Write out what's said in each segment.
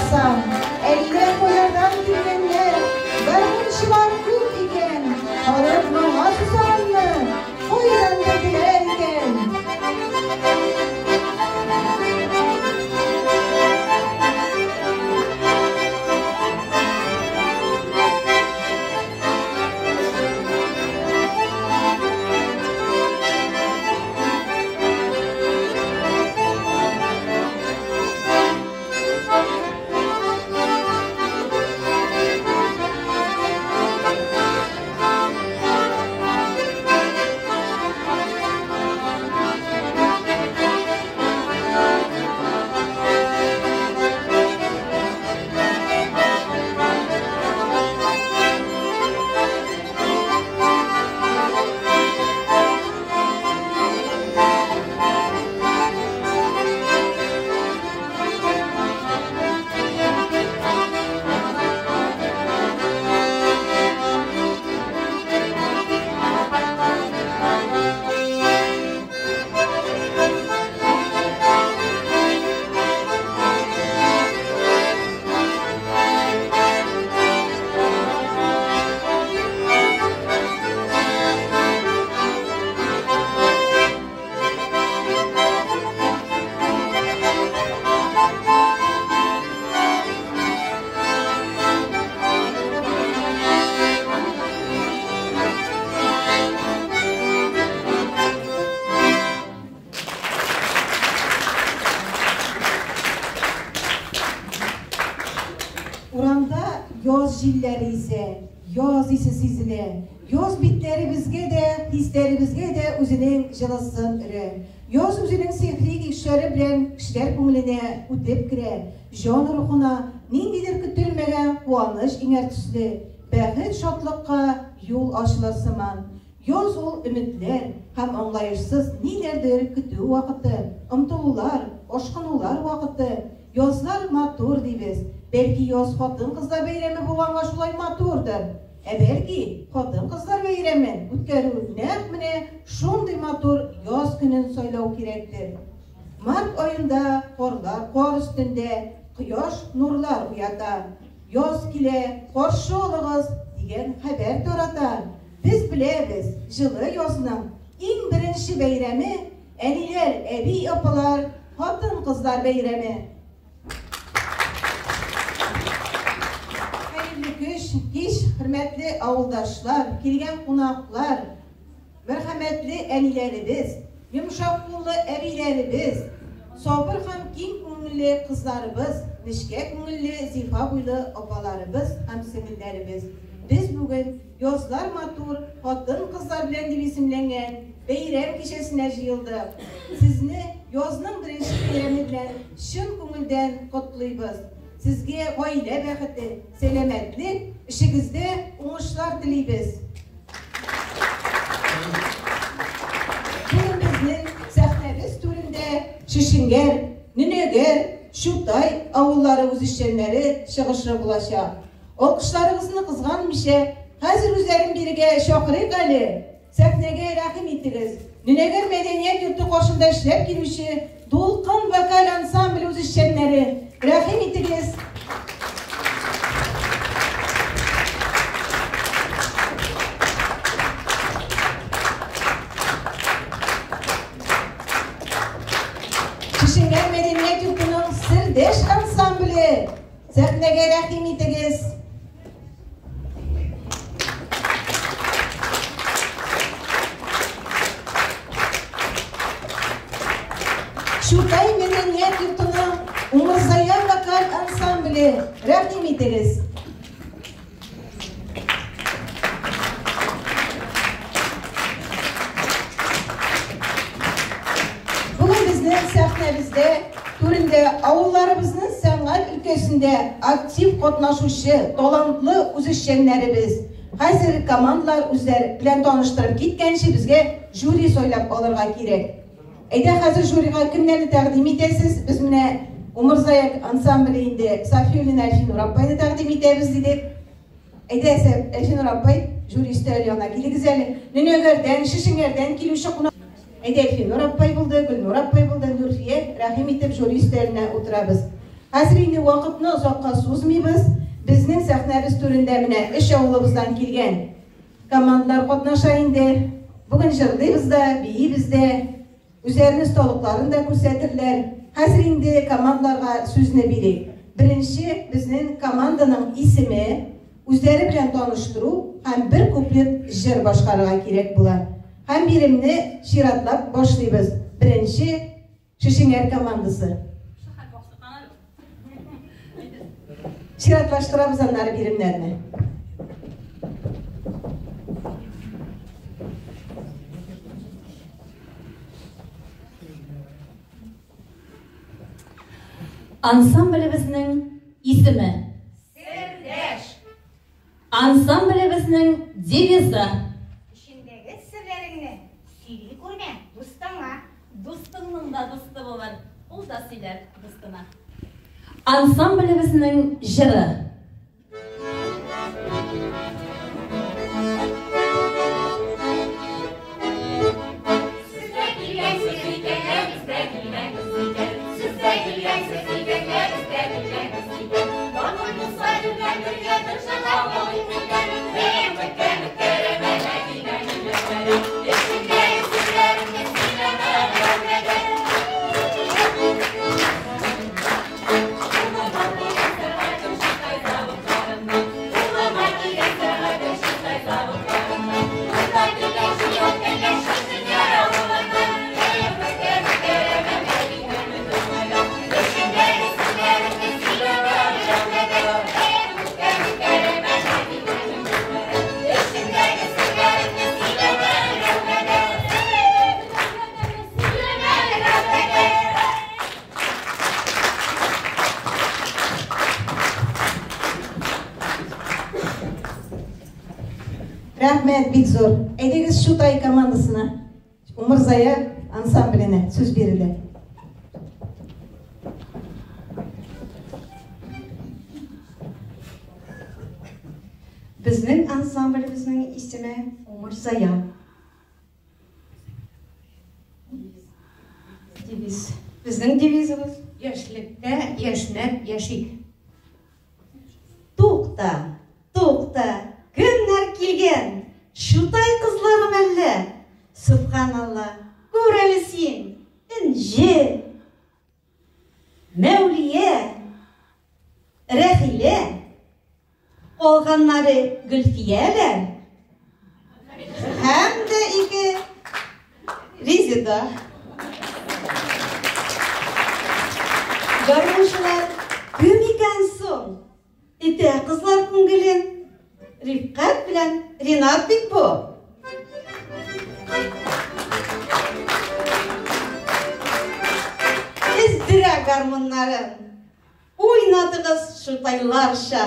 карасаң, әллә кайлардан килгәннәр, гармунчылар күп икән. Халык моңа сусаганны кайдан белделәр икән? Урамда яз җилләре исә, яз исе сизелә. Яз битләребезгә дә, хисләребезгә дә үзенең җылысын өрә. Яз үзенең сихри көчләре белән кешеләр күңеленә үтеп керә, җан рухына ниндидер көтелмәгән куаныч иңәр төсле, бәхет-шатлыкка юл ачылыр сыман. Яз ул өметләр һәм аңлаешсыз ниләрдер көтү вакыты, омтылулар, ашкынулар вакыты. Язлар матур дибез. Бәлки яз хатын-кызлар бәйрәме булганга шулай матурдыр. Ә бәлки хатын-кызлар бәйрәмен үткәрү нәкъ менә шундый матур яз көнен сайлау кирәктер. Март аенда карлар кар өстендә, кояш нурлар уята. Яз килә, каршы алыгыз, дигән хәбәр тарата. Без беләбез, җылы язның иң беренче бәйрәме, әниләр, әби-апалар, хатын-кызлар бәйрәме. Хәерле көч, кич, хөрмәтле авылдашлар, килгән кунаклар, мәрхәмәтле әниләребез, йомшак куллы әбиләребез, сабыр һәм киң күңелле кызларыбыз, нечкә күңелле, зифа буйлы апаларыбыз һәм сеңелләребез. Без бүген Язлар матур, хатын-кызлар белән дип исемләнгән бәйрәм кичәсенә җыелдык. Сезне язның беренче бәйрәме белән чын күңелдән котлыйбыз. Сезгә гаилә бәхете, сәламәтлек, эшегездә уңышлар телибез. Бүген безнең сәхнәбез түрендә Шешенгәр, Нөнәгәр, Чутай авыллары үзешчәннәре чыгышы булачак. Алкышларыгызны кызганмыйча, хәзер үзләрен бирегә чакырыйк әле. Сәхнәгә рәхим итегез. Нөнәгәр мәдәният йорты каршында эшләп килүче Дулкын вокаль ансамбле үзешчәннәре, рәхим итегез. Шешенгәр мәдәният йортының Сердәш ансамбле. Сәхнәгә рәхим итегез. Чутай мәдәният йортының Умырзая вокаль ансамбле, рәхим итегез. Бүген безнең сәхнәбездә түрендә авылларыбызның сәнгать өлкәсендә актив катнашучы талантлы үзешчәннәребез. Хәзер командалар үзләре белән таныштырып киткәнче безгә жюри сайлап алырга кирәк. Әйдә хәзер жюрига кемнәрне тәкъдим итәсез? Без менә Умырзая ансамбле инде Сафиуллина Әлфинур апайны тәкъдим итәбез дидек. Әйдә, Әлфинур апай, жюри өстәле янына килегез әле. Нөнәгәрдән, Шешенгәрдән килүче кунак. Әйдә, Әлфинур апай булды, Гөлнур апай булды, Нурфия, рәхим итеп жюри өстәленә утырабыз. Хәзер инде вакытны озакка сузмыйбыз. Безнең сәхнәбез түрендә менә өч авылыбыздан килгән командалар катнаша инде. Бүген җырлыйбыз да, биибез дә, үзләренең осталыкларын да күрсәтерләр. Хәзер инде командаларга сүзне бирик. Беренче безнең команданың исеме, үзләре белән таныштыру һәм бер куплет җыр башкарырга кирәк була. Һәм биремне чиратлап башлыйбыз. Беренче Шешеңәр командасы. Чиратлаштырабыз аннары биремнәрне. Ансамблебезнең исеме. Сердәш. Ансамблебезнең девизы. Эчендәге серләреңне сөйли күрмә дустыңа. Дустыңның да дусты булыр, ул да сөйләр дустына. Ансамблебезнең җыры. Сез дә килгәнсез икән, ә без дә килгәнбез икән. Сез дә килгәнсез икән, ә без дә килгәнбез икән. Матур дуслар белән бергә бер җырлап алыйк микән? Бәйрәм үткәрәм, Мәдинә милләтләре. Эчендәге серләремне сөйләмә берәүгә дә. Кулыма кигән сәгатем Читай заводларыннан. Кулыма кигән сәгатем Читай заводларыннан. Монда килгән җыен Шешенгәр авылыннан. Бәйрәм үткәрәм, Мәдинә милләтләре. Эчендәге серләремне сөйләмә берәүгә дә. Бәйрәм үткәрәм, Мәдинә милләтләре. Эчендәге серләремне сөйләмә берәүгә дә. Сөйләмә берәүгә дә. Рәхмәт, бик зур. Әйдәгез Чутай командасына, Умырзая ансамбленә сүз бирелә. Безнең ансамблебезнең исеме Умырзая. Девиз. Безнең девизыбыз Яшьлектә яшьнәп яшик. Тукта, тукта, кемнәр килгән? Чутай кызлары мәллә? Сөбханалла, күр әле син, Энҗе, Мәүлия, Рәхилә, калганнары Гөлфияләр һәм дә ике Резеда. Гармунчылар кем икән соң? Итә кызлар күңелен. Рифкать белән Ринат бит бу. Өздерә гармуннарын. Уйнатыгыз шутайларча,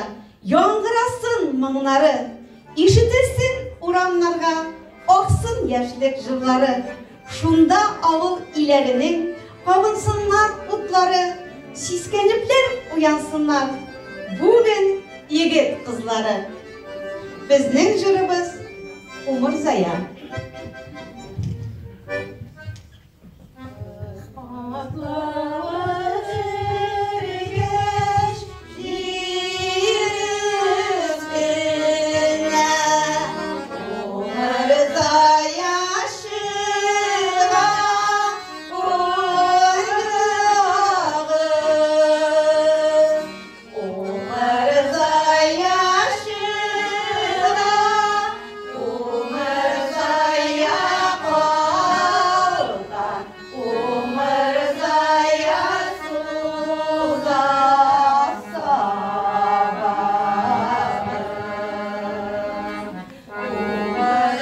яңгырасын моңнары, ишетелсен урамнарга, аксын яшьлек җырлары. Шунда авыл иләренең кабынсыннар утлары, сискәнепләр уянсыннар бүген егет кызлары. Безнең җырыбыз Умырзая. Атлавы өргәч җир өстенә, Умырзая чыга уйнагыз. Умырзая чыга, Умырзая калка, Умырзая суза сабабыз.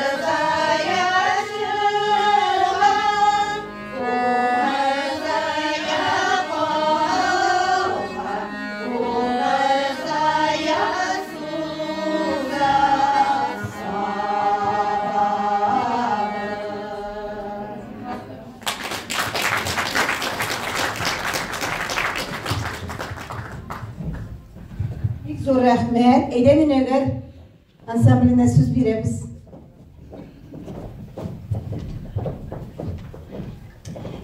Умырзая чыга, Умырзая калка, Умырзая суза сабабыз. Бик зур рәхмәт. Әйдә Нөнәгәр ансамбленә сүз бирәбез.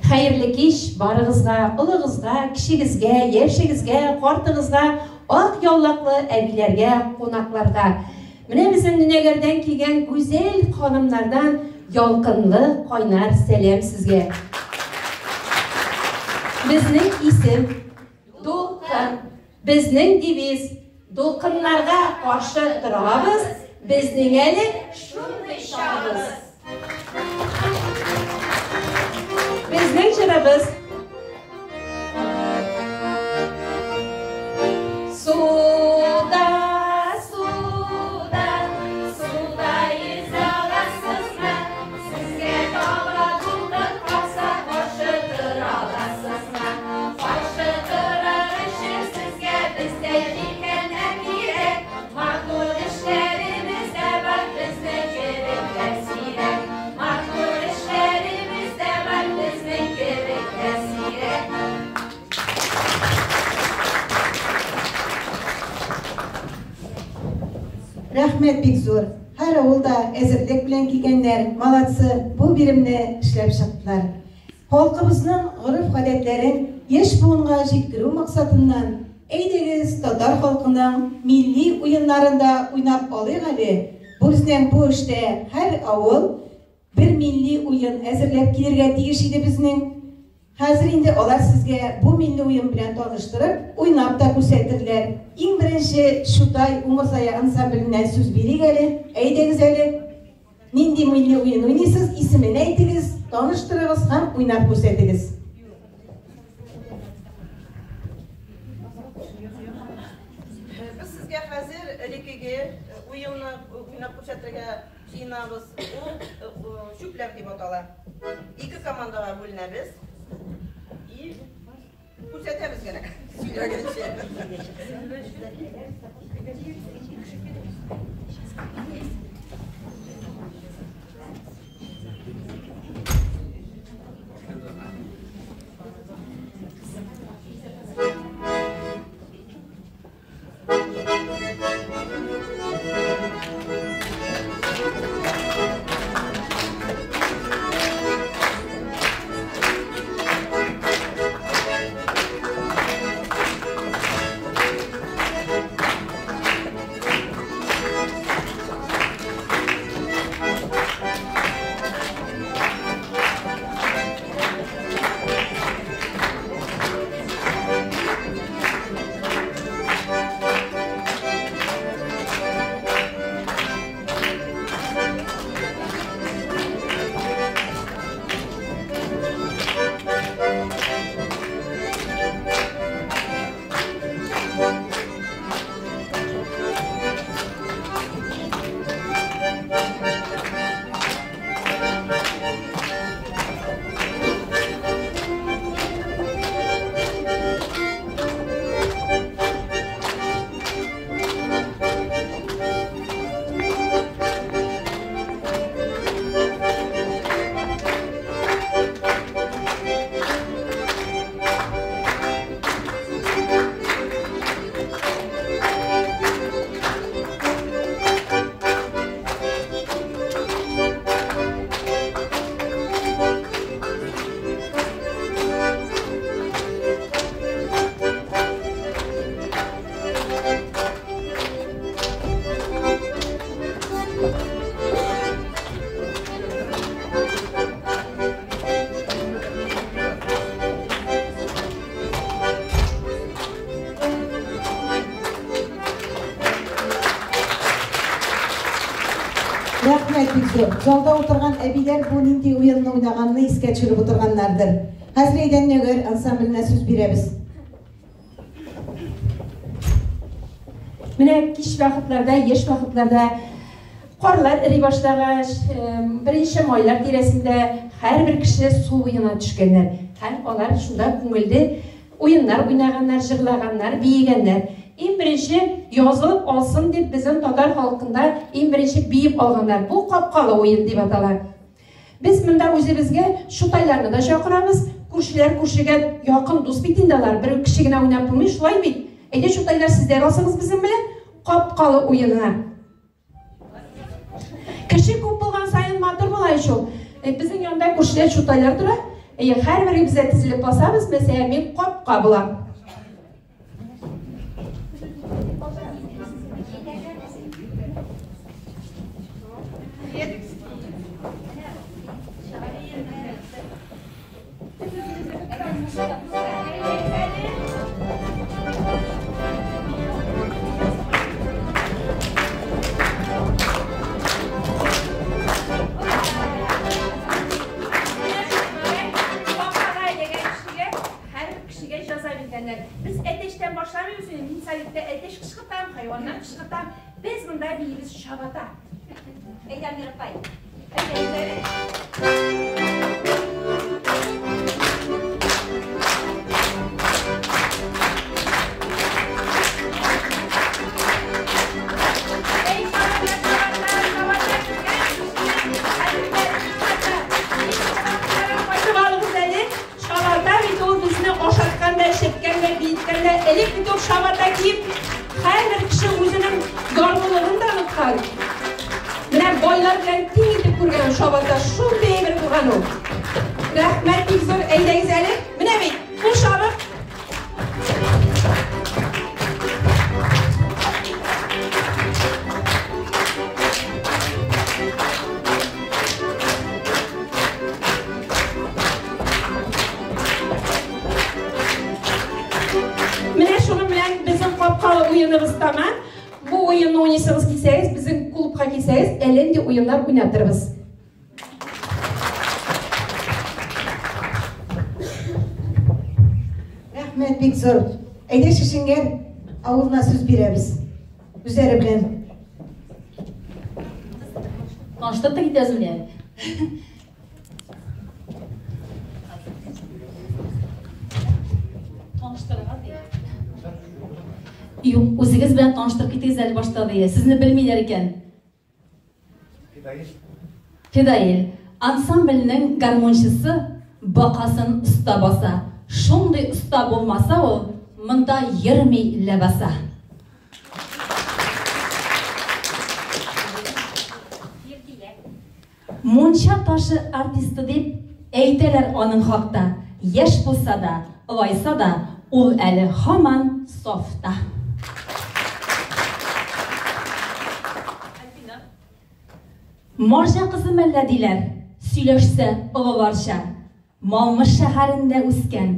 Хәерле кич барыгызга, олыгызга, кечегезгә, яшегезгә, картыгызга, ак яулыклы әбиләргә, кунакларга. Менә безнең Нөнәгәрдән килгән гүзәл ханымнардан ялкынлы кайнар сәлам сезгә. Безнең исем Дулкын. Безнең девиз Дулкыннарга каршы торабыз, безнең әле шундый чагыбыз. Безнең җырыбыз Суда, суда, суда йөзә аласызмы? Сезгә таба дулкын какса, каршы тора аласызмы? Каршы торыр өчен сезгә бездә җилкәннәр кирәк. Матур эшләребез дә бар, безнең кебекләр сирәк. Матур эшләребез дә бар, безнең кебекләр сирәк. Рәхмәт бик зур. Һәр авылда әзерлек белән килгәннәр, молодцы, бу биремне эшләп чыктылар. Халкыбызның гореф-гадәтләрен яшь буынга җиткерү максатыннан, әйдәгез, татар халкының милли уеннарын да уйнап алыйк әле. Бу безнең бу эштә һәр авыл бер милли уен әзерләп килергә тиеш иде безнең. Хәзер инде алар сезгә бу милли уен белән таныштырып, уйнап та күрсәтерләр. Иң беренче Чутай Умырзая ансамбленнән сүз бирик әле. Әйдәгез әле. Нинди милли уен уйныйсыз, исемен әйтегез, таныштырыгыз һәм уйнап күрсәтегез. Без сезгә хәзер элеккеге уенны уйнап күрсәтергә җыенабыз. Ул чүпләр дип атала. Ике командага бүленәбез. И күрсәтәбез генә. Сөйләгәнче. Рәхмәт бик зур. Залда утырган әбиләр бу нинди уенны уйнаганны искә төшереп утырганнардыр. Хәзер әйдә Нөгер ансамбленә сүз бирәбез. Менә кич вакытларда, яшь вакытларда карлар эри башлагач, беренче майлар тирәсендә һәрбер кеше су буена төшкәннәр. Һәм алар шунда күңелле уеннар уйнаганнар, җырлаганнар, биегәннәр. Иң беренче язылып алсын дип безнең татар халкында иң беренче биеп алганнар. Бу капкалы уен дип атала. Без монда үзебезгә чутайларны да чакырабыз. Күршеләр күршегә якын дус бит инде алар. Бер кеше генә уйнап булмый, шулай бит. Әйдә чутайлар сездә алсагыз безнең белән капкалы уенына. Кеше күп булган саен матур була ич ул. Безнең янда күршеләр чутайлар тора. Әйе, һәрберебез дә тезелеп басабыз. Мәсәлән, мин капка булам. Без әтәчтән башламыйбыз инде. Мин садикта әтәч кычкыртам, хайваннар кычкыртам. Без монда биибез чабата. Әйдә, Мирапай. Әйдә, әйдә. Әй, чабата, чабата, чабата кигән кешенең хәзергә чабата. Кайтып алыгыз әле. Чабата бит ул безне ашаткан да, эчерткән дә, биеткән дә. Элек бит ул чабата киеп, һәрбер кеше үзенең ярлылыгын да оныткан. Менә байлар белән тиң итеп күргән чабата шундый әйбер булган ул. Рәхмәт бик зур, әйдәгез әле. Менә бит, кул чабып. Менә шуның белән безнең капкалы уеныбыз тәмам. Бу уенны уйныйсыгыз килсәгез, безнең клубка килсәгез, әллә нинди уеннар уйнатырбыз. Рәхмәт бик зур. Әйдә Шешенгәр авылына сүз бирәбез. Үзләре белән. Таныштырып та китәбез менә. Таныштырырга ди. Юк, үзегез белән таныштырып китегез әле башта ди. Сезне белмиләр икән. Фидаил. Фидаил. Ансамбльнең гармунчысы бакасын оста баса. Шундый оста булмаса ул, монда йөрми ләбаса. Мунча ташы артисты дип әйтәләр аның хакта. Яшь булса да, олайса да, ул әле һаман сафта. Марҗа кызы мәллә диләр, сөйләшсә олыларча. Малмыж шәһәрендә үскән,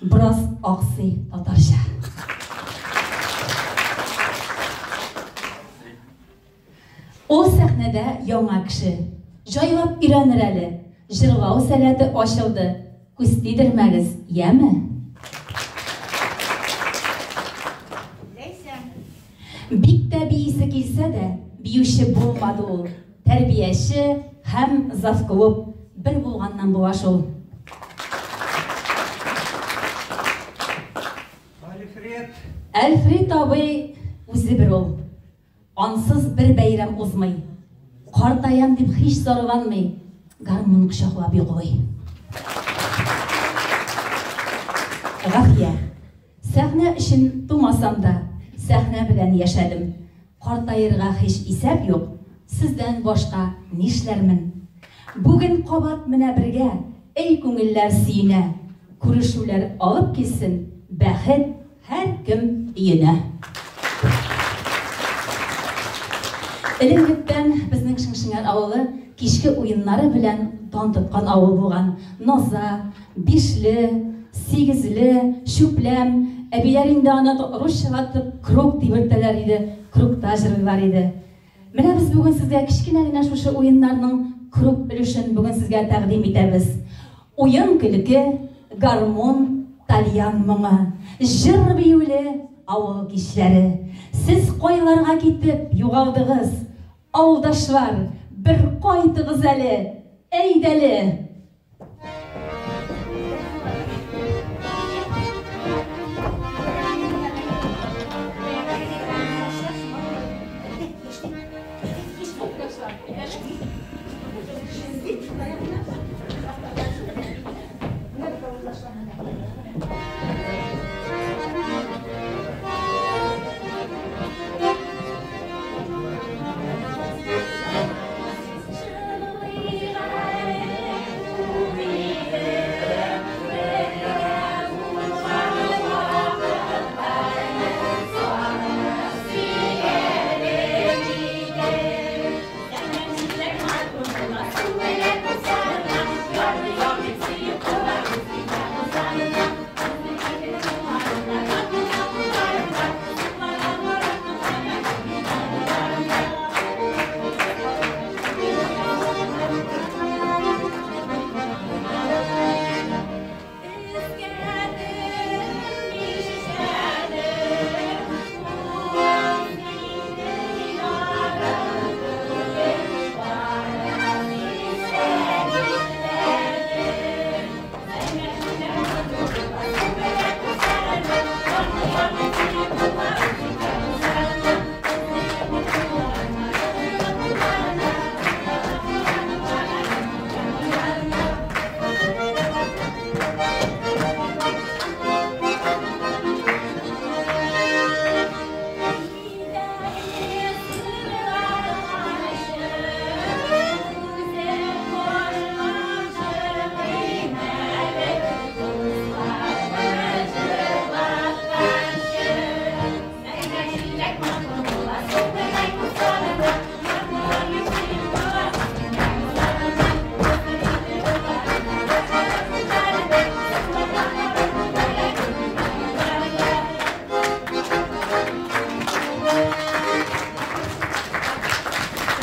бераз аксый татарча. Ул сәхнәдә яңа кеше. Җайлап өйрәнер әле. Җырлау сәләте ачылды. Күз тидермәгез, яме? Ләйсән. Бик тә биисе килсә дә, биюче булмады ул. Тәрбияче һәм завклуб бер булганнан була шул. Альфред. Әлфрид абый үзе бер ул. Ансыз бер бәйрәм узмый. Картаям дип һич зарланмый, гармун кочаклап йоклый. Гафия. Сәхнә өчен тумасам да, сәхнә белән яшәдем. Картаерга һич исәп юк, сездән башка нишләрмен? Бүген кабат менә бергә, эй күңелләр сөенә. Күрешүләр алып килсен бәхет һәркем өенә. Элек-электән безнең Шеңшеңәр авылы кичке уеннары белән дан тоткан авыл булган. Наза, бишле, сигезле, чүпләм, әбиләр инде аны русчалатып круг дип йөртәләр иде, кругта җырлыйлар иде. Менә без бүген сезгә кечкенә генә шушы уеннарның круг өлешен бүген сезгә тәкъдим итәбез. Уен-көлке, гармун, тальян моңы, җыр-биюле авыл кичләре. Сез кайларга китеп югалдыгыз, авылдашлар, бер кайтыгыз әле, әйдәле!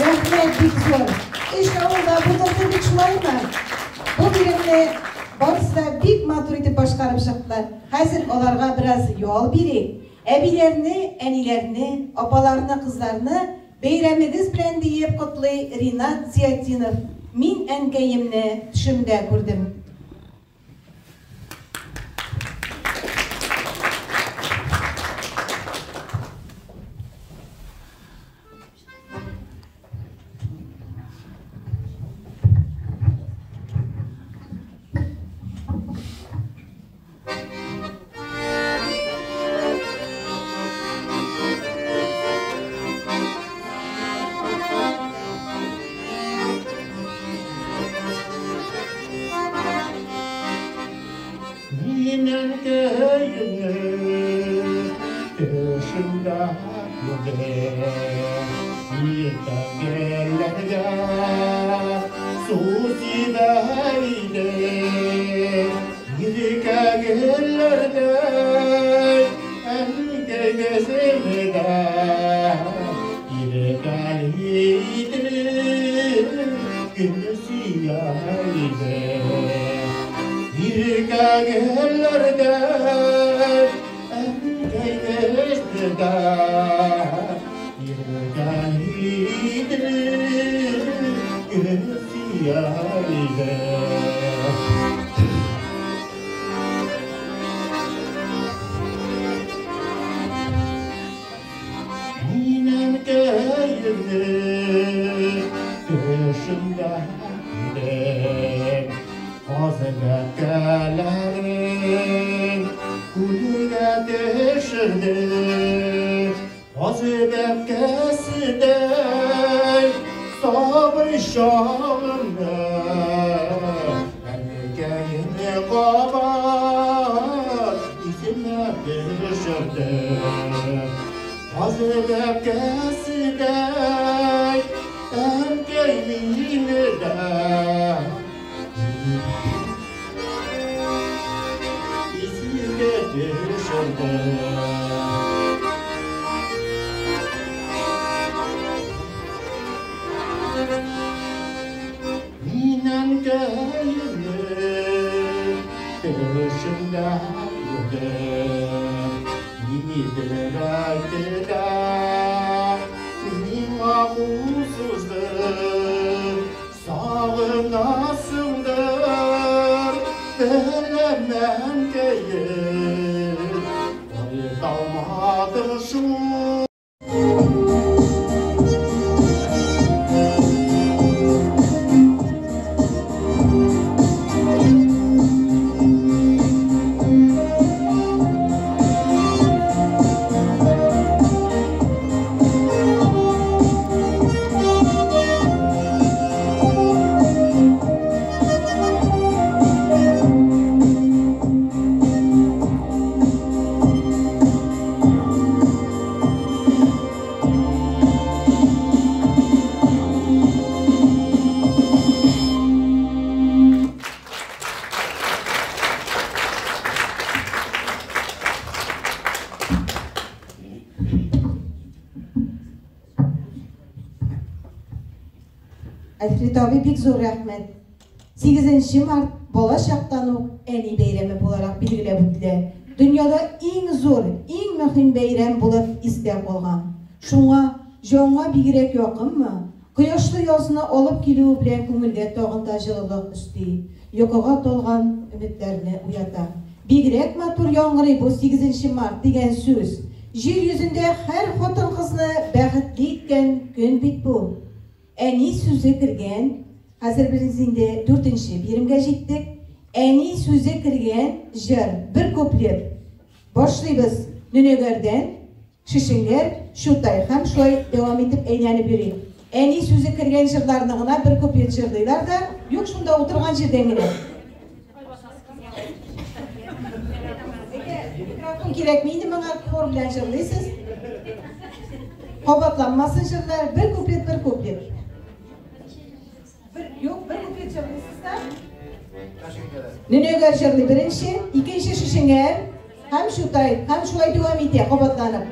Рәхмәт бик зур. Өч авыл да булдырды бит шулаймы? Бу биремне барысы да бик матур итеп башкарып чыктылар. Хәзер аларга бераз ял бирик. Әбиләрне, әниләрне, апаларны, кызларны бәйрәмегез белән диеп котлый Ринат Зиятдинов. Мин әнкәемне төшемдә күрдем. Мин әнкәемне төшемдә күрдем. Иртәгеләргә су сибә иде. Иркәгеләрдә әнкәй безне иркәлиде, гөл сөя иде. Иркәгеләрдә әнкәй безне иркәлиде, гөл сөя иде. Мин әнкәемне төшемдә күрдем. Каз бәбкәләрен күлгә төшерде. Каз бәбкәседәй сабый чагымда әнкәемне кабат исемә төшерде. Каз бәбкәседәй әнкәй мине дә исемә төшерде. Мин әнкәемне төшемдә күрдем. Нидер әйтте дә миңа кул сузды. Сагынасыңдыр, беләм, әнкәем, кайта алмадың шул. Альфред абый, бик зур рәхмәт. 8 март бала чактан ук әни бәйрәме буларак билгеләп үтелә. Дөньяда иң зур, иң мөһим бәйрәм булып истә калган. Шуңа җанга бигрәк якынмы? Кояшлы язны алып килүе белән күңелгә тагын да җылылык өсти, йокыга талган өметләрне уята. Бигрәк матур яңгырый бу 8 март дигән сүз. Җир йөзендә һәр хатын-кызны бәхетле иткән көн бит бу. Әни сүзе кергән, хәзер без инде дүртенче биремгә җиттек. Әни сүзе кергән җыр, бер куплет. Башлыйбыз Нөнәгәрдән, Шешенгәр, Чутай һәм шулай дәвам итеп әйләнеп йөри. Әни сүзе кергән җырларны гына бер куплет җырлыйлар да, юк шунда утырган җирдән генә. Микрофон кирәкми инде моңа, хор белән җырлыйсыз. Кабатланмасын җырлар, бер куплет, бер куплет. Бер, юк, бер куплет җырлыйсыз да. Нөнәгәр җырлый беренче, икенче Шешенгәр һәм Чутай, һәм шулай дәвам итә, кабатланып.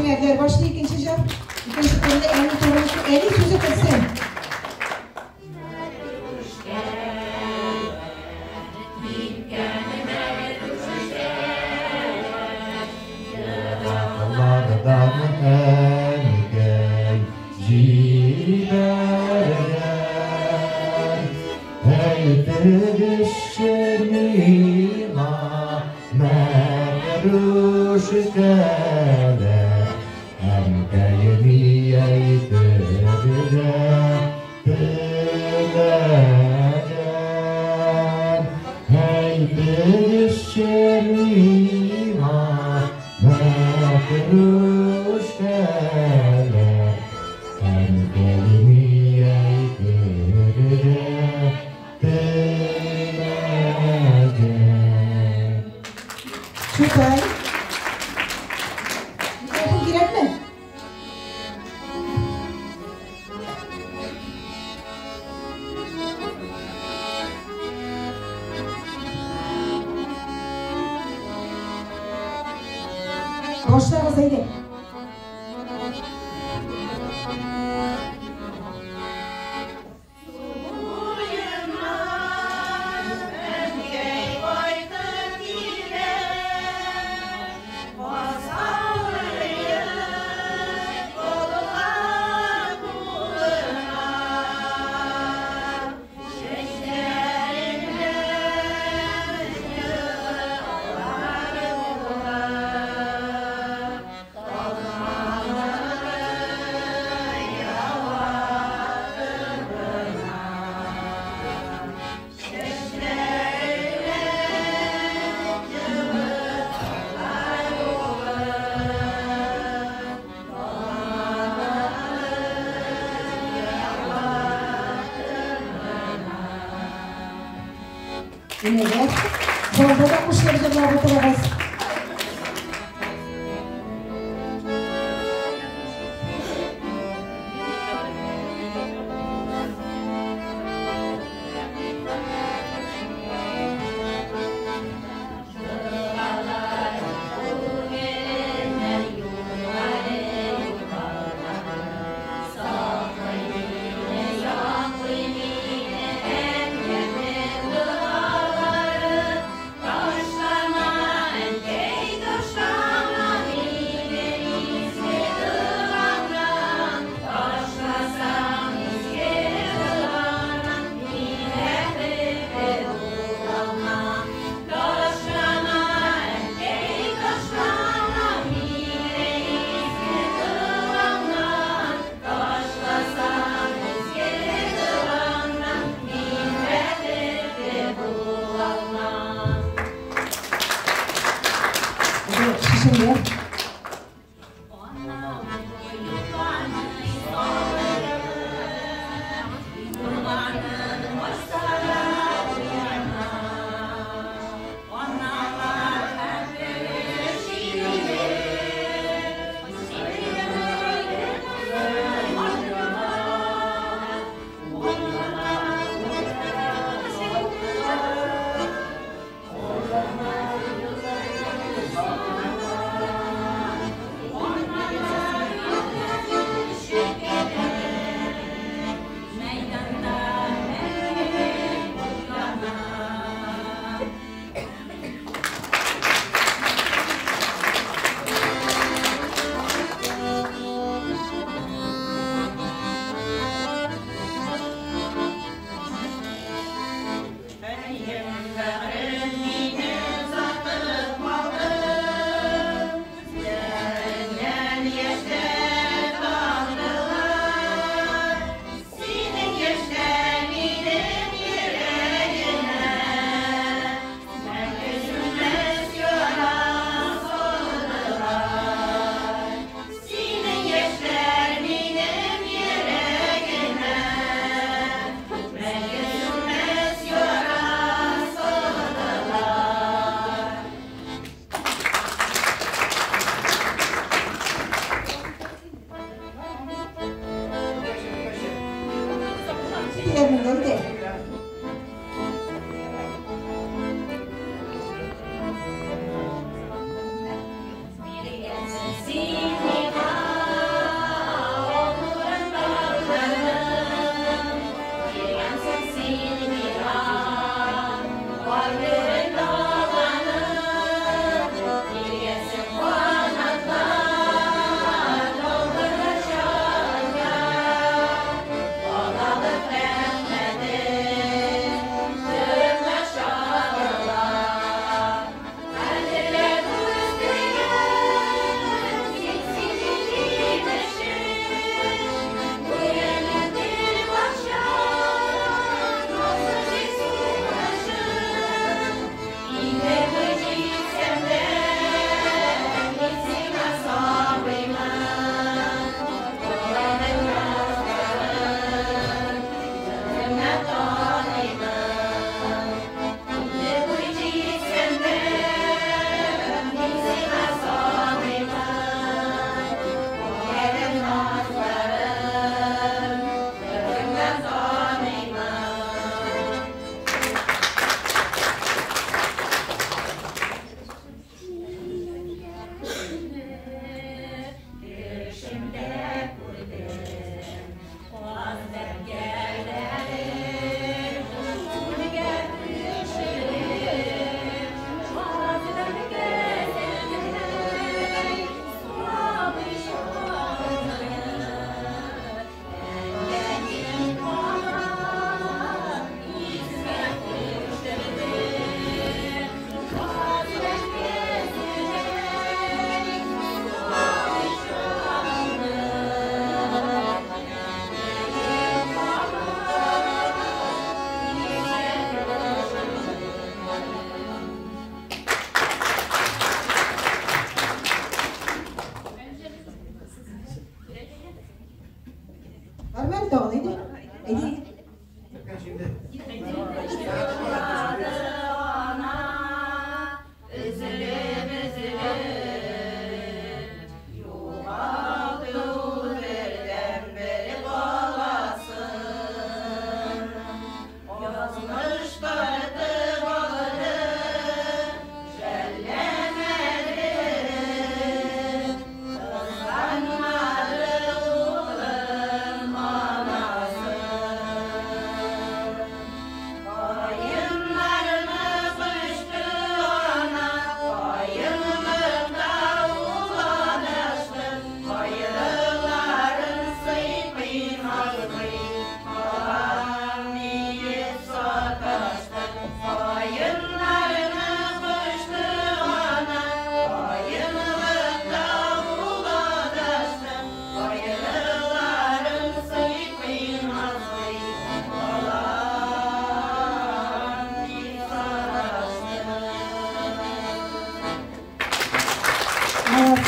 Шеңәрләр башлый икенче җыр. Икенче турны әни туры, әни сүзе керсен. Dağlardan əngəy jibərgən, Әйтегезче миңа мәтрүшкәләр, Әнкәй ни әйтергә теләгән? Әйтегезче миңа мәтрүшкәләр, Әнкәй ни әйтергә теләгән? Чутай. Микрофон кирәкме? Башлагыз әйдә. Әнкәй кайтып килә, Казалыем коллар кулына. Чәчләреннән елгалар була, Талмалары ява тыбына. Чәчләреннән елгалар була, Талмалары ява тыбына. Менә залда да кушылып җырлап утырыгыз. Елгалар күңеленнән югары югалмады, Саклый мине, яклый мине әнкәмнең догалары. Ташлама, әнкәй, ташлама мине изге догаңнан. Ташласаң изге догаңнан, мин бәхетле булалмам. Ташлама, әнкәй, ташлама мине изге догаңнан. Ташласаң изге догаңнан, мин бәхетле булалмам. Шешенгән. Анам юлларны салып, юрганын ачса уяна. Аналар хәтере шире,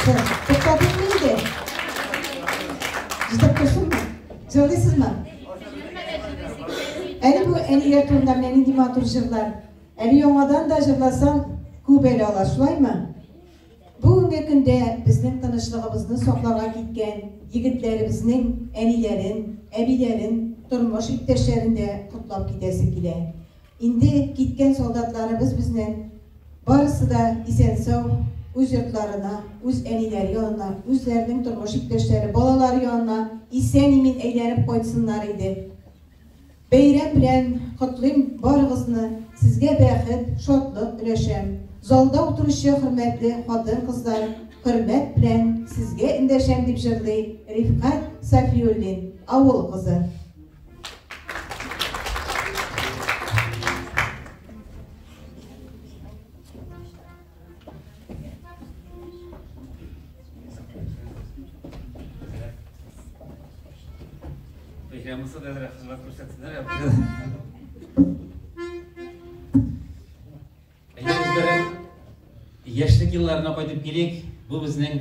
Молодцы. Туктатыйкмы инде? Җитеп торсынмы? Җырлыйсызмы? Әле бу әниләр турында менә нинди матур җырлар. Әле яңадан да җырласаң, күп әле алар, шулаймы? Бүгенге көндә безнең тынычлыгыбызны сакларга киткән егетләребезнең әниләрен, әбиләрен, тормыш иптәшләрен дә котлап китәсе килә. Инде киткән солдатларыбыз безнең барысы да исән-сау үз йортларына, үз әниләре янына, үзләренең тормыш иптәшләре, балалары янына исән-имин әйләнеп кайтсыннар иде. Бәйрәм белән котлыйм барыгызны, сезгә бәхет, шатлык өләшәм. Залда утыручы хөрмәтле хатын-кызлар, хөрмәт белән сезгә эндәшәм, дип җырлый Рифкать Сафиуллин, Авыл кызы. Бәйрәм булса да әзрәк хезмәт күрсәтсеннәр. Әйдәгез бер яшьлек елларына кайтып килик. Бу безнең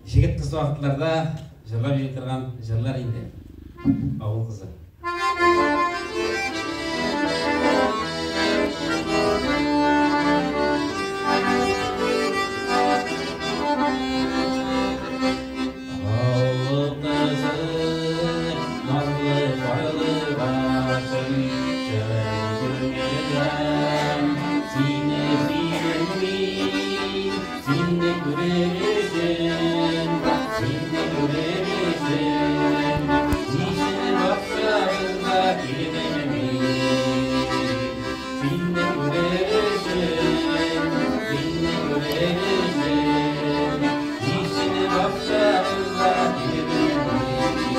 җегет кыз вакытларда җырлап йөри торган җырлар инде. Авыл кызы. Авыл кызы, назлы карлыгачым, чын күңелдән сине сөйдем мин, сине күрер өчен, сине күрер өчен, ничә бакчабызга килдем мин. Сине күрер өчен, сине күрер өчен, ничә бакчабызга килдем мин.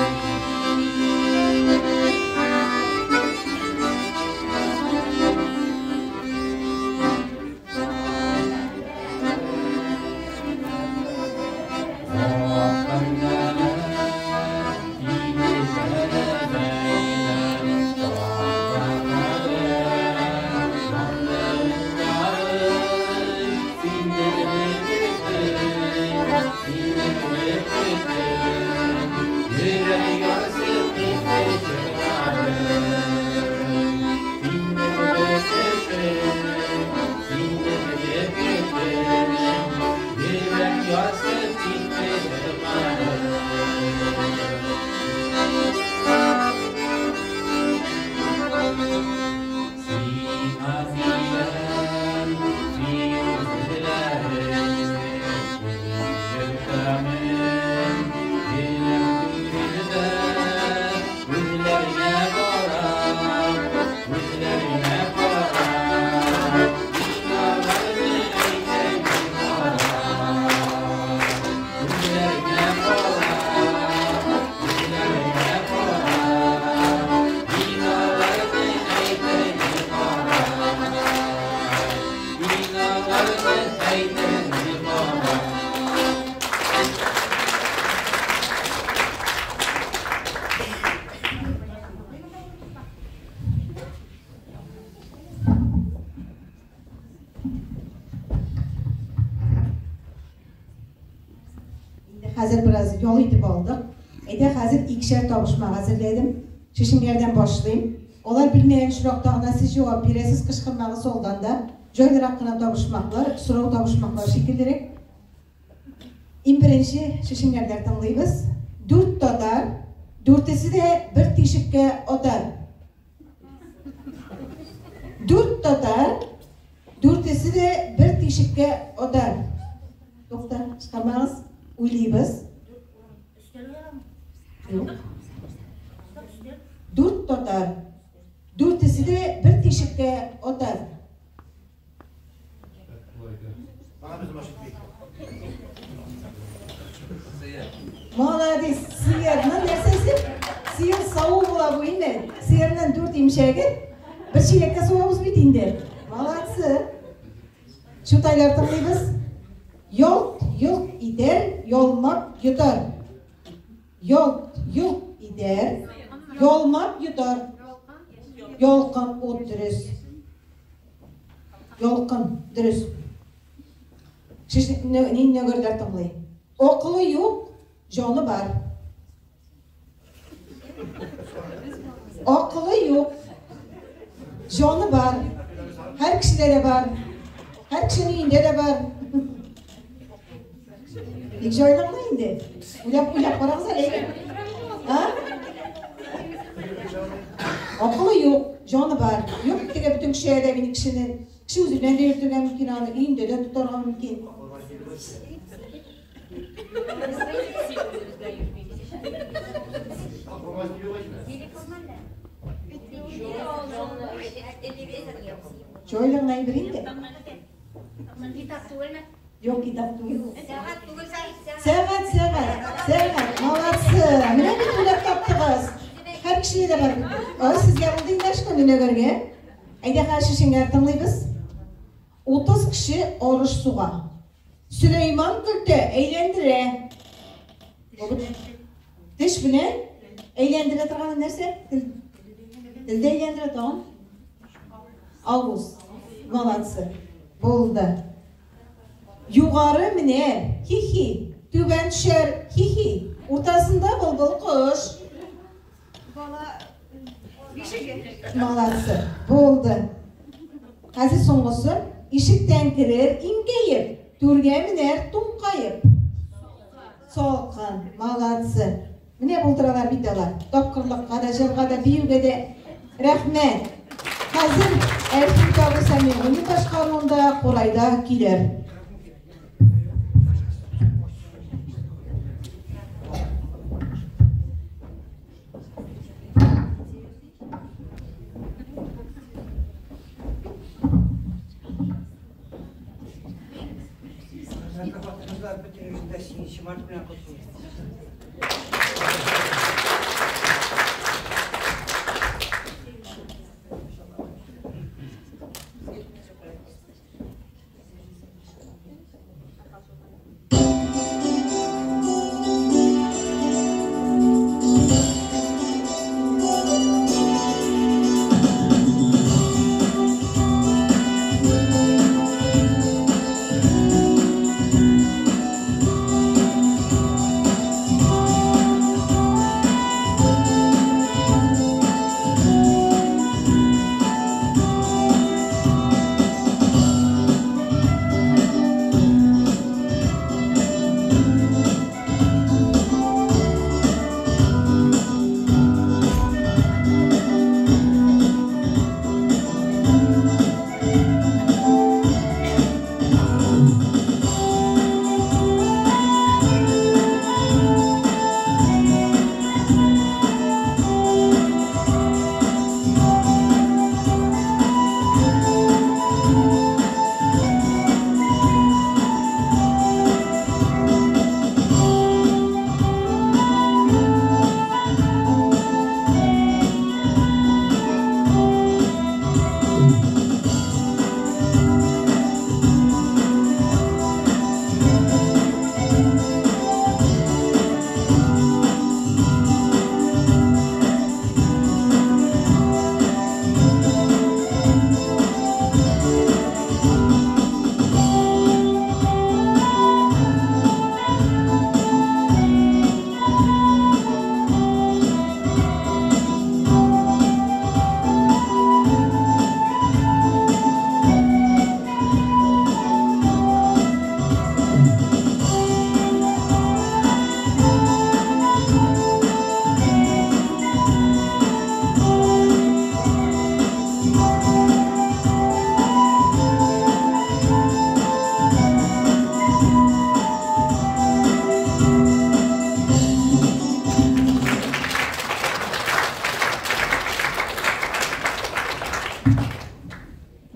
Инде хәзер бераз ял итеп алдык. Әйдә хәзер икешәр табышмак әзерләдем. Шешенгәрдән башлыйм. Алар белмәгән очракта гына сез җавап бирәсез, кычкырмагыз алдан да. Җайлырак кына табышмаклар, сорау табышмаклар шикеллерәк. Иң беренче шешенгәрләр тыңлыйбыз. Дүрт татар, дүртесе дә бер тишеккә атар. Дүрт татар, дүртесе дә бер тишеккә атар. Тукта, чыгармагыз. Уйлыйбыз. Юк. Дүрт татар, дүртесе дә бер тишеккә атар. Молодец, сыерның нәрсәсе? Сыер саву була бу инде. Сыерның дүрт имчәге. Бер чиләккә савабыз бит инде. Молодцы. Чутайлар тыңлыйбыз. Ялт, йолт итәр, ялмап йотар. Ялт, йолт итәр, ялмап йотар. Ялкын ут дөрес. Ялкын дөрес. Нин нөгерләр тыңлый. Акылы юк, җаны бар. Акылы юк, җаны бар. Һәр кешедә дә бар. Һәр кешенең өендә дә бар. Бик җайлы гына инде. Уйлап уйлап карагыз әле. А? Акылы юк, җаны бар. Юк теге бөтен кеше дә мине кешене. Кеше үзе белән дә йөртергә мөмкин аны, өендә дә тотарга мөмкин. Җайлы гына әйбер инде. Китап түгелме? Юк, китап түгел. Сәгать түгел, сәгать. Сәгать, сәгать, сәгать. Молодцы. Менә бит уйлап таптыгыз. Һәр кешедә дә бар. Ой, сезгә булды инде эш көне нәгәргә. Әйдә хәзер шешенгә тыңлыйбыз. 30 кеше арыш суга. Сөләйман көлтә әйләндерә. Теш белән әйләндерә торган нәрсә? Телдә әйләндерә тагын. Авыз. Молодцы. Булды. Югары менәр, хи-хи. Түбән төшәр, хи-хи. Уртасында былбыл кош. Бала бишеге. Молодцы. Булды. Хәзер соңгысы. Ишектән керер иңкәеп, түргә менәр туңкаеп. Салкын. Молодцы. Менә булдыралар бит алар. Тапкырлыкка да, җырга да, биюгә дә. Рәхмәт. Хәзер Әлфин абый Сәмигуллин башкаруында курайда көйләр. Хатын-кызлар бөтенебезне дә 8 март белән котлыйм.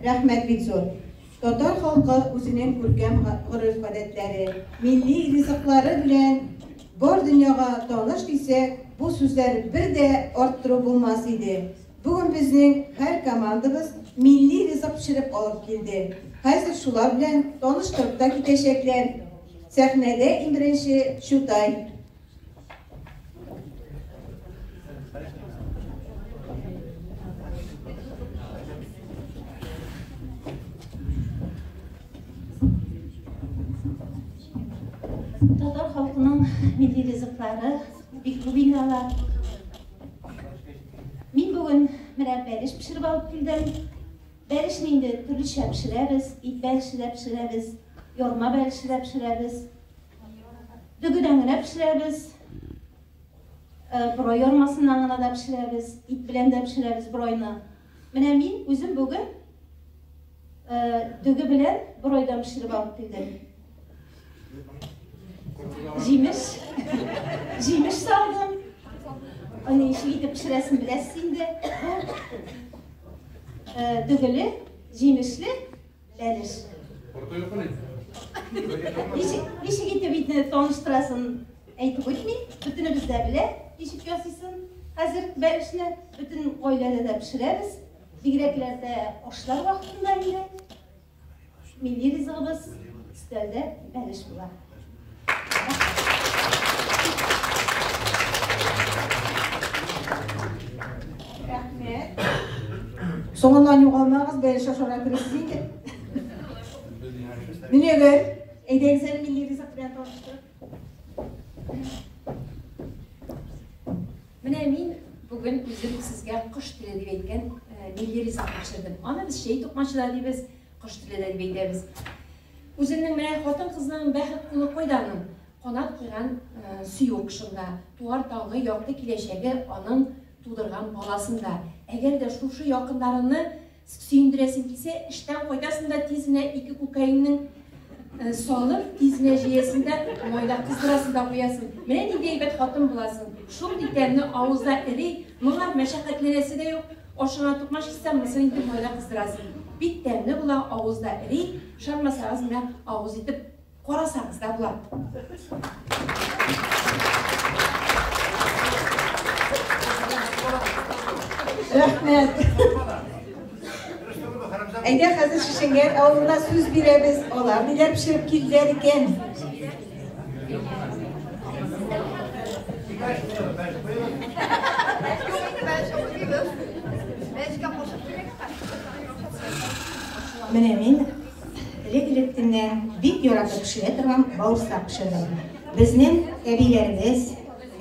Рәхмәт бик зур. Татар халкы үзенең күркәм гореф-гадәтләре, милли ризыклары белән бар дөньяга таныш дисәк, бу сүзләр бер дә арттыру булмас иде. Бүген безнең һәр командабыз милли ризык пешереп алып килде. Хәзер шулар белән таныштырып та китәчәкләр. Сәхнәдә иң беренче Чутай. Татар халкының милли ризыклары бик күп инде алар. Мин бүген менә бәлеш пешереп алып килдем. Бәлешне инде төрлечә пешерәбез. Ит бәлеше дә пешерәбез, ярма бәлеше дә пешерәбез. Дөгедән генә пешерәбез. Борай ярмасыннан гына да пешерәбез, ит белән дә пешерәбез борайны. Менә мин үзем бүген дөге белән борайдан пешереп алып килдем. Җимеш. Җимеш салдым. Аны ничек итеп пешерәсен беләсез инде. Бу дөгеле, җимешле бәлеш. Ничек, ничек итеп итне таныштырасын әйтеп үтми. Бөтенебез дә белә, ничек ясыйсын. Хәзер бәлешне бөтен гаиләдә дә пешерәбез. Бигрәкләр дә ашлар вакытында инде. Милли ризыгыбыз өстәлдә бәлеш була. Рәхмәт. Соңыннан югалмагыз, бәлеш ашарга керерсез инде. Дөньягөл, әйдәгез әле милли ризык белән таныштырып. Менә мин бүген үзем сезгә кош теле дип әйткән милли ризык пешердем. Аны без чәй тукмачы да дибез, кош теле дә дип әйтәбез. Үзенең менә хатын-кызның бәхет кулы кайда аның? Канат куйган сөю кошында, туар таңы, якты киләчәге аның тудырган баласында. Әгәр дә шушы якыннарыңны сөендерәсең килсә, эштән кайтасың да тиз генә ике күкәеңнең салып, тиз генә җыясың да, майда кыздырасың да куясың. Менә нинди әйбәт хатын буласың. Шундый тәмле авызда эри, моңа мәшәкатьләнәсе дә юк. Ашыңа тукмач киссәң, монысын инде майда кыздырасың. Бик тәмле була, авызда эри. Ышанмасагыз, менә авыз итеп карасагыз да була. Рәхмәт. Әйдә хәзер Шешенгән авылына сүз бирәбез. Алар ниләр пешереп килделәр икән? Менә мин элек-электеннән бик яратып пешерә торган бавырсак пешердем. Безнең әбиләребез,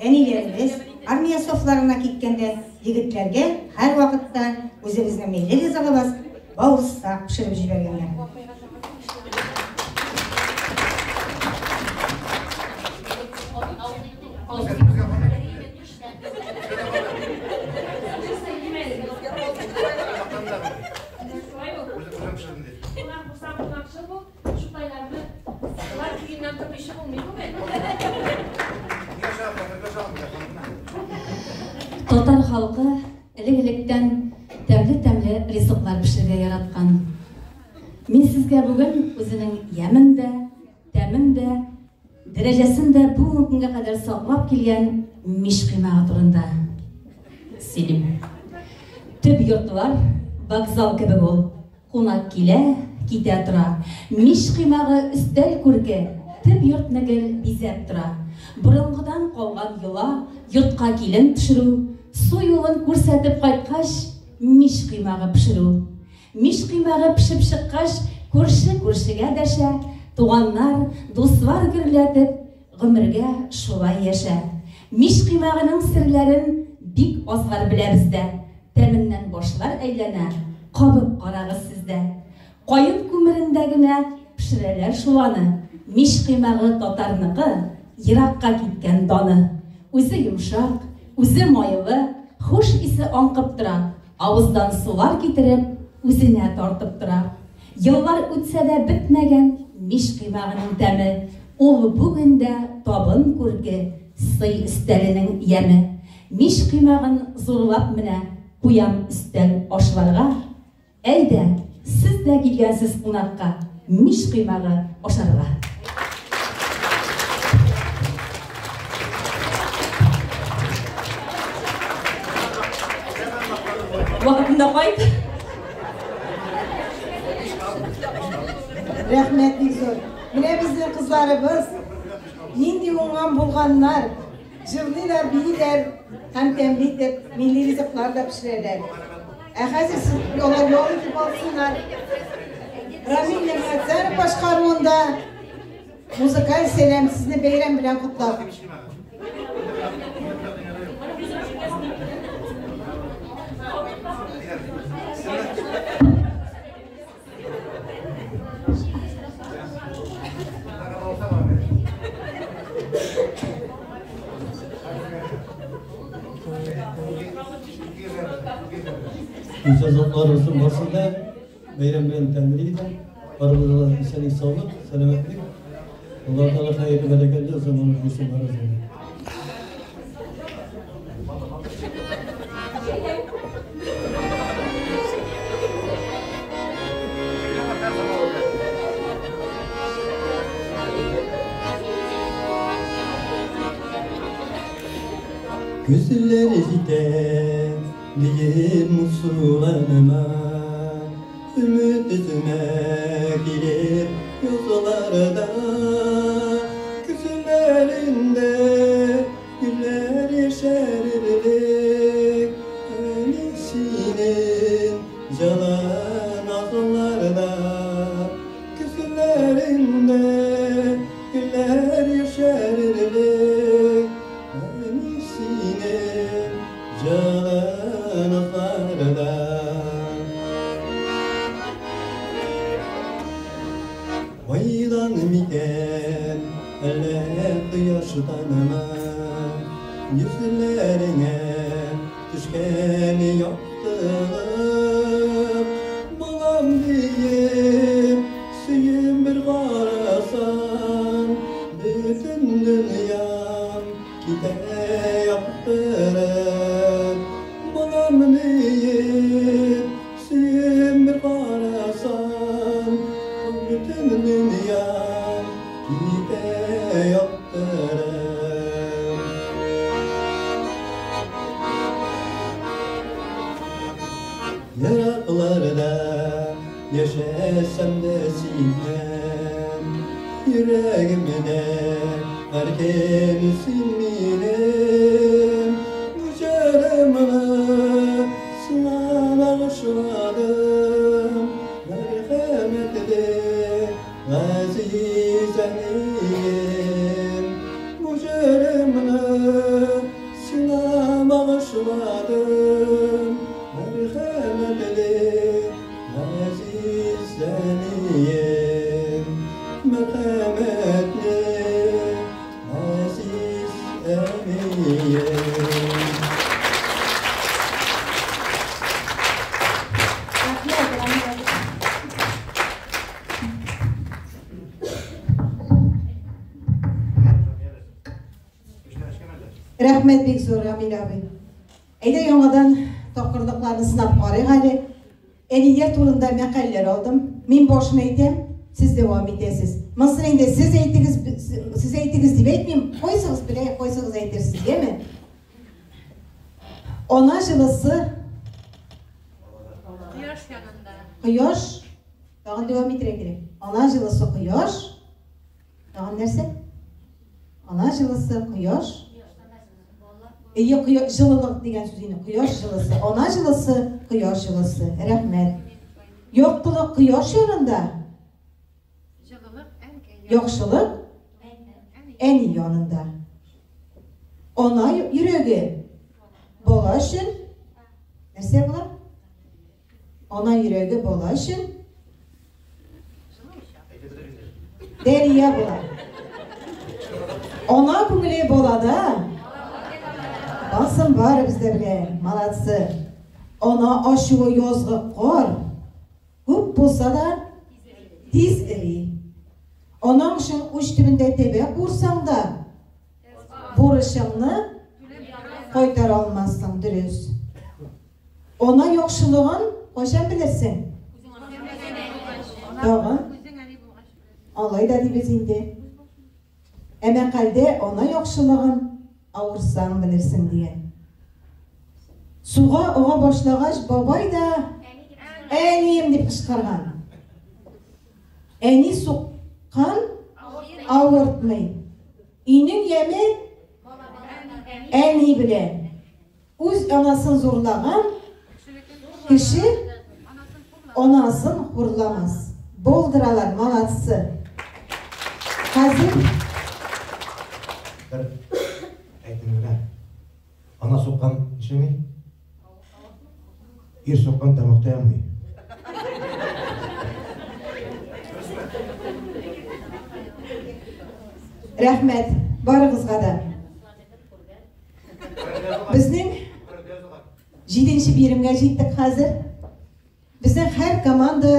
әниләребез армия сафларына киткәндә егетләргә һәрвакытта үзебезнең милли ризыгыбыз бавырсак пешереп җибәргәннәр. Татар халкы элек-электән тәмле-тәмле ризыклар пешерергә яраткан. Мин сезгә бүген үзенең ямен дә, тәмен дә, дәрәҗәсен дә бүгенге көнгә кадәр саклап килгән мич коймагы турында сөйлим. Төп йортлар вокзал кебек ул. Кунак килә, китә тора. Мич коймагы өстәл күрке, төп йортны гел бизәп тора. Борынгыдан калган йола, йортка килен төшерү, су юлын күрсәтеп кайткач, мич коймагы пешерү. Мич коймагы пешеп чыккач, күрше күршегә дәшә, туганнар, дуслар гөрләтеп, гомергә шулай яшә. Мич коймагының серләрен бик азлар белә бездә. Тәменнән башлар әйләнә, кабып карагыз сез дә. Каен күмерендә генә пешерәләр шул аны. Мич коймагы татарныкы, еракка киткән даны. Үзе йомшак, үзе майлы, хуш исе аңкып тора, авыздан сулар китереп, үзенә тартып тора. Еллар үтсә дә бетмәгән мич коймагының тәме, ул бүген дә табын күрке, сый өстәленең яме. Мич коймагын зурлап менә куям өстәл ашларга. Әйдә, сез дә килгәнсез кунакка, мич коймагы ашарга. Вакытында кайт. Рәхмәт бик зур. Менә безнең кызларыбыз нинди уңган булганнар. Җырлыйлар, бииләр һәм тәмле итеп милли ризыклар да пешерәләр. Ә хәзер сез алар ял итеп алсыннар. Рамил Нигъмәтзянов башкаруында Музыкаль сәлам, сезне бәйрәм белән котлап. Гүзәл затлар булсын барсын да бәйрәм белән тәбрик итәм. Барыбызга да исәнлек, саулык, сәламәтлек. Аллаһ Тәгалә хәерле, бәрәкәтле озын гомер бирсен барыбызга да. Güzeller җитә диеп моңсуланма, Өмет өземә килеп язларда. Көзләрендә гөлләр яшәрерлек, Әле синең җылы назларда. Көзләрендә гөлләр яшәрерлек, Әле синең җылы назларда. Айдан микән, әллә кояштанмы, Йөзләреңә төшкән яктылык. Балам диеп, сөеп бер карасаң, Бөтен дөньям китә яктырып. Балам диеп, сөеп бер карасаң, Бөтен дөньям китә яктырып. Еракларда яшәсәм дә синнән, Йөрәгемдә һәркөн син минем. Бу җырымны сиңа багышладым, Мәрхәмәтле газиз әнием. Бу җырымны сиңа багышладым, Мәрхәмәтле газиз әнием. Мәрхәмәтле газиз әнием. Рәхмәт, рәхмәт. Рәхмәт бик зур, Рамил абый. Әйдә яңадан тапкырлыкларны сынап карыйк әле. Әниләр турында мәкальләр алдым. Мин башын әйтәм, сез дәвам итәсез. Монысын инде сез әйтегез, сез әйтегез дип әйтмим. Кайсыгыз белә, кайсыгыз әйтерсез, яме? Ана җылысы Кояш янында. Кояш. Тагын дәвам итәргә кирәк. Ана җылысы кояш. Тагын нәрсә? Ана җылысы кояш. Әйе, кояш җылылык дигән сүз инде. Кояш җылысы. Ана җылысы, кояш җылысы. Рәхмәт. Яктылык кояш янында. Җылылык әнкәй. Яхшылык әни янында. Ана йөрәге бала өчен нәрсә була? Ана йөрәге бала өчен дәрья була. Ана күңеле балада. Басым барыбыз да белә. Молодцы. Ана ачуы язгы кар. Күп булса да тиз эри. Анаң өчен уч төбендә тәбә куырсаң да, бурычыңны кайтара алмассың, дөрес. Ана яхшылыгын кайчан белерсең? Тагын? Алай да дибез инде. Ә мәкальдә ана яхшылыгын авырсаң белерсең дигән. Суга ага башлагач, бабай да әнием дип кычкырган. Әни суккан авыртмый. Өйнең яме әни белән. Үз анасын зурлаган кеше анасын хурламас. Булдыралар, молодцы. Хәзер Бер әйтем генә. Ана суккан нишләми? Ир суккан тәмугта янмый. Рәхмәт барыгызга да. Безнең җиденче биремгә җиттек хәзер. Безнең һәр команда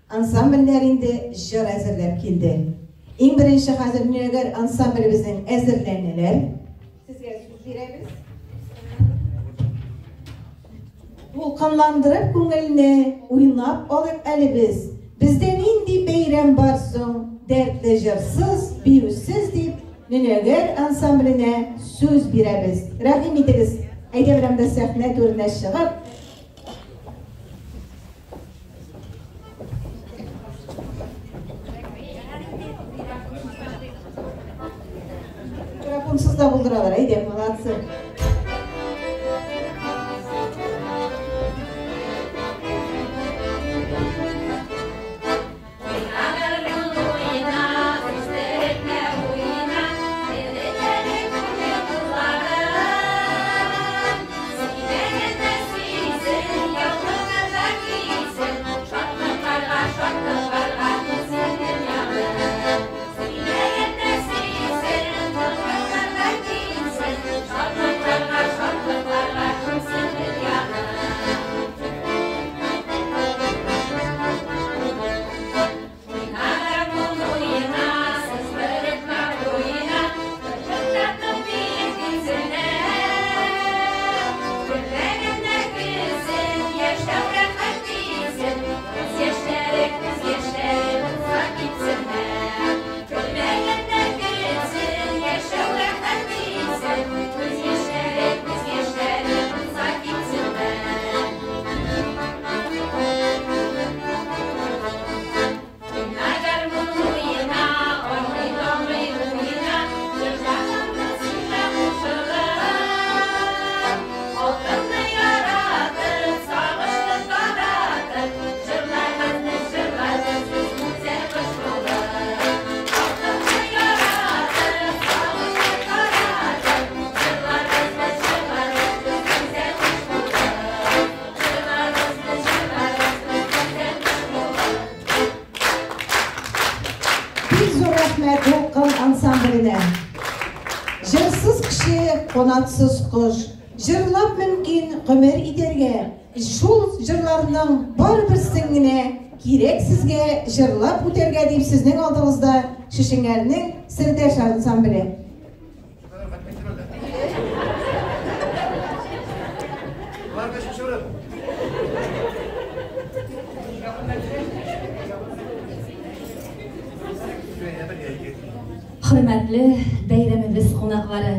ансамбльләр инде җыр әзерләп килде. Иң беренче хәзер Нөнәгәр ансамблебезнең әзерләнәләр. Сезгә сүз бирәбез. Дулкынландырып күңелне, уйнап алыйк әле без. Бездә нинди бәйрәм бар соң, дәртле җырсыз, биюсез дип, Нөнәгәр ансамбленә сүз бирәбез. Рәхим итегез, әйдә берәм дә сәхнә түренә чыгып. Микрофонсыз да булдыралар, әйдә, молодцы. Бик зур рәхмәт Дулкын ансамбленә. Җырсыз кеше, канатсыз кош. Җырлап мөмкин гомер итәргә. Шул җырларның барыберсен генә кирәк сезгә җырлап үтәргә дип сезнең алдыгызда Шешеңәрнең Сердәш ансамбле. Хөрмәтле бәйрәмебез кунаклары,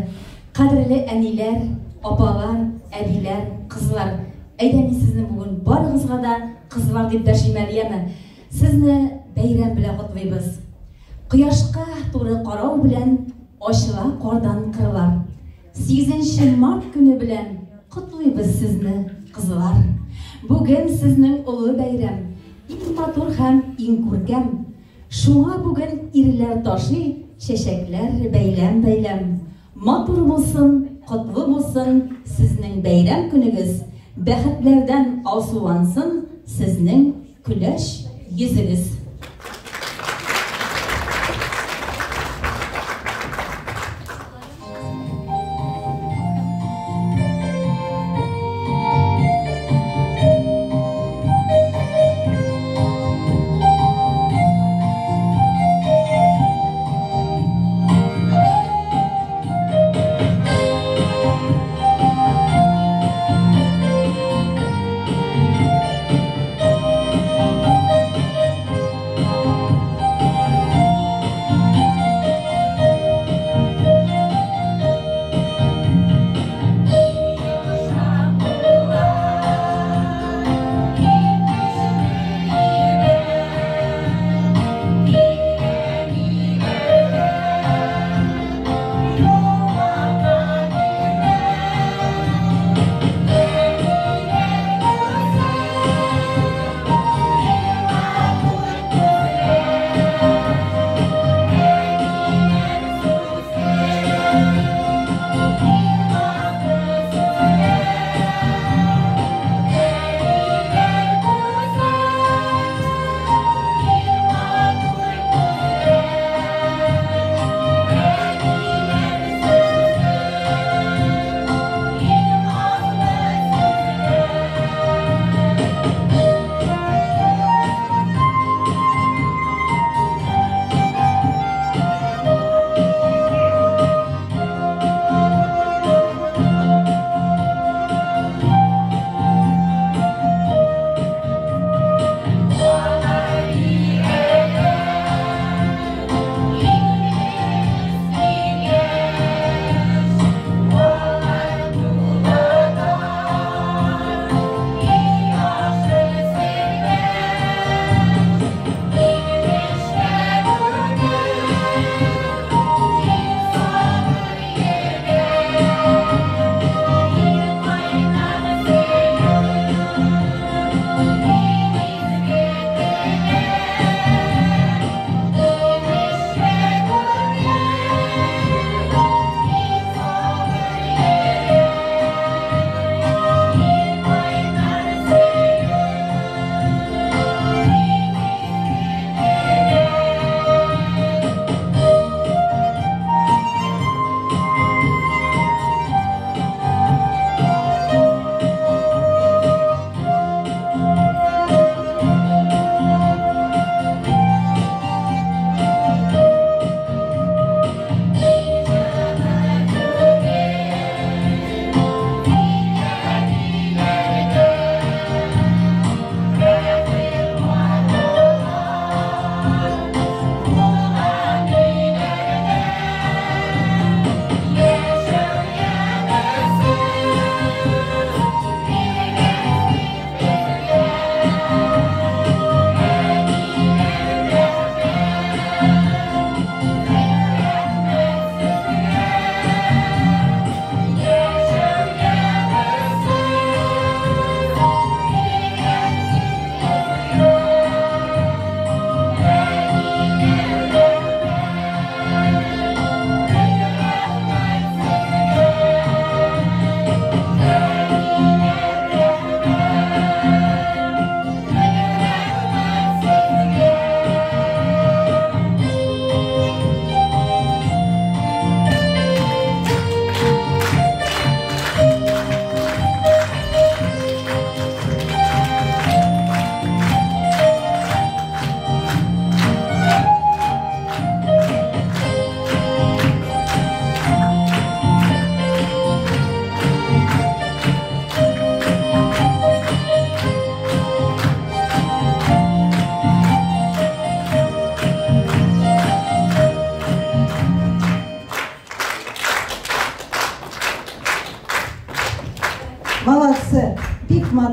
кадерле әниләр, апалар, әбиләр, кызлар. Әйдә мин сезне бүген барыгызга да кызлар дип дәшим әле, яме. Сезне бәйрәм белән котлыйбыз. Кояшка туры карау белән ачыла кардан кырлар. 8 март көне белән котлыйбыз сезне, кызлар. Бүген сезнең олы бәйрәм, иң матур һәм иң күркәм. Шуңа бүген ирләр ташый чәчәкләр бәйләм-бәйләм. Матур булсын, котлы булсын сезнең бәйрәм көнегез, бәхетләрдән алсулансын сезнең көләч йөзегез.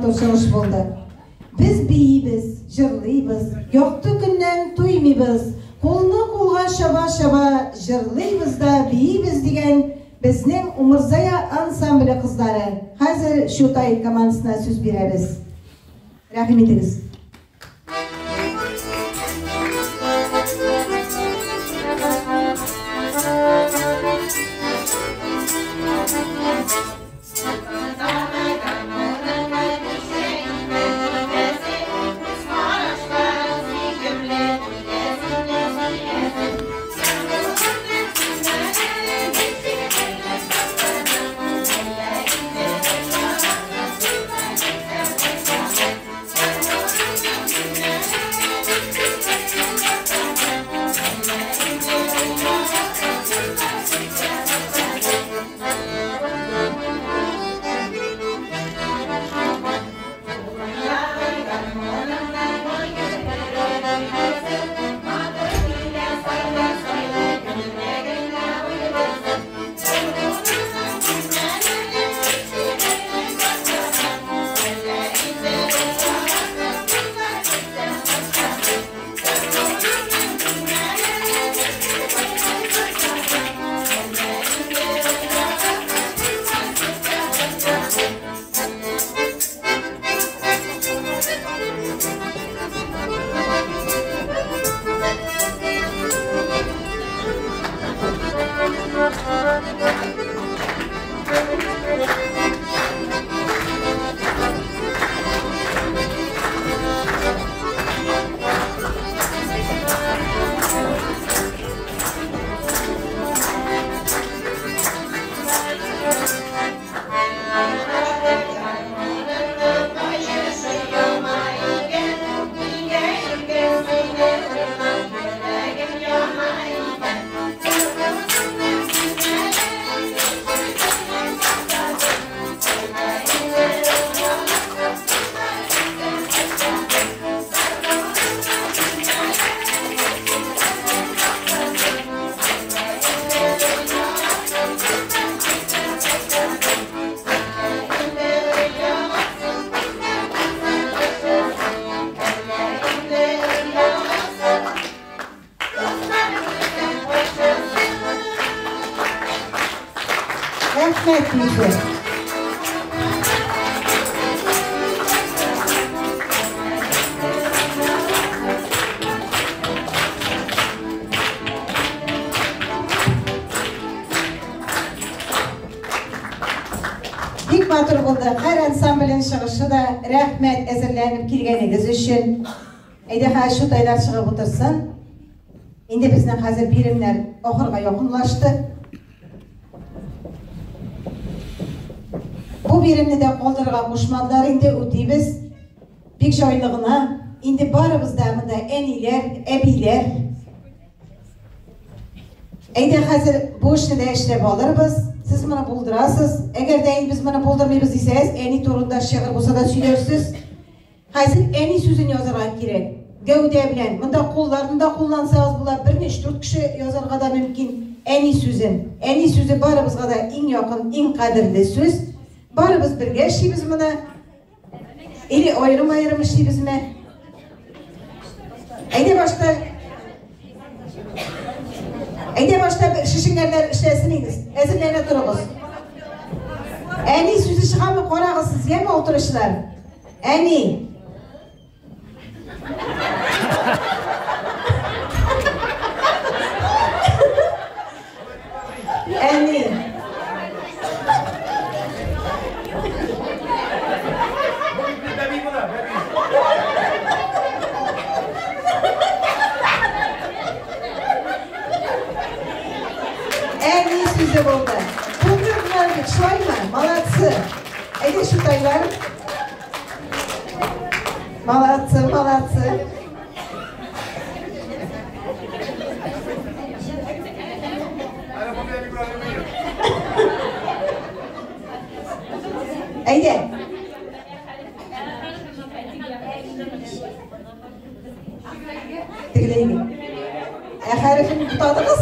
матур чыгыш булды. Без биибез, җырлыйбыз, якты көннән туймыйбыз, кулны кулга чаба-чаба җырлыйбыз да биибез дигән безнең Умырзая ансамбле кызлары. Хәзер Чутай командасына сүз бирәбез. Рәхим итегез. Рәхмәт, Илфир. Бик матур булды. Һәр ансамбльнең чыгышы да. Рәхмәт әзерләнеп килгәнегез өчен. Әйдә, хәзер шутайлар чыгып утырсын. Инде безнең хәзер биремнәр ахырга якынлашты. Бу биремне дә калдырырга кушмадылар, инде үтибез. Бик җайлы гына. Инде барыбыз да монда әниләр, әбиләр. Әйдә, хәзер бу эшне дә эшләп алырбыз. Сез моны булдырасыз. Әгәр дә инде без моны булдырмыйбыз дисәгез, әни турында шигырь булса да сөйләрсез. Хәзер әни сүзен язарга кирәк. Гәүдә белән. Монда кулларны да куллансагыз була, берничә дүрт кеше язарга да мөмкин. Әни сүзен. Әни сүзе барыбызга да иң якын, иң кадерле сүз. Барыбыз бергә эшлибез моны. Или аерым-аерым эшлибезме? Әйдә башта. Әйдә башта шешенгәннәр эшләсен инде. Әзерләнә торыгыз. Әни сүзе чыгамы, карагыз сез, яме утыручылар. Әни. Әни. Әни сүзе булды. Булдырдылар бит, шулаймы? Молодцы. Әйдә, шутайлар. Молодцы, молодцы. Әйдә. Тегеләй. Ә хәрефен бутадыгыз?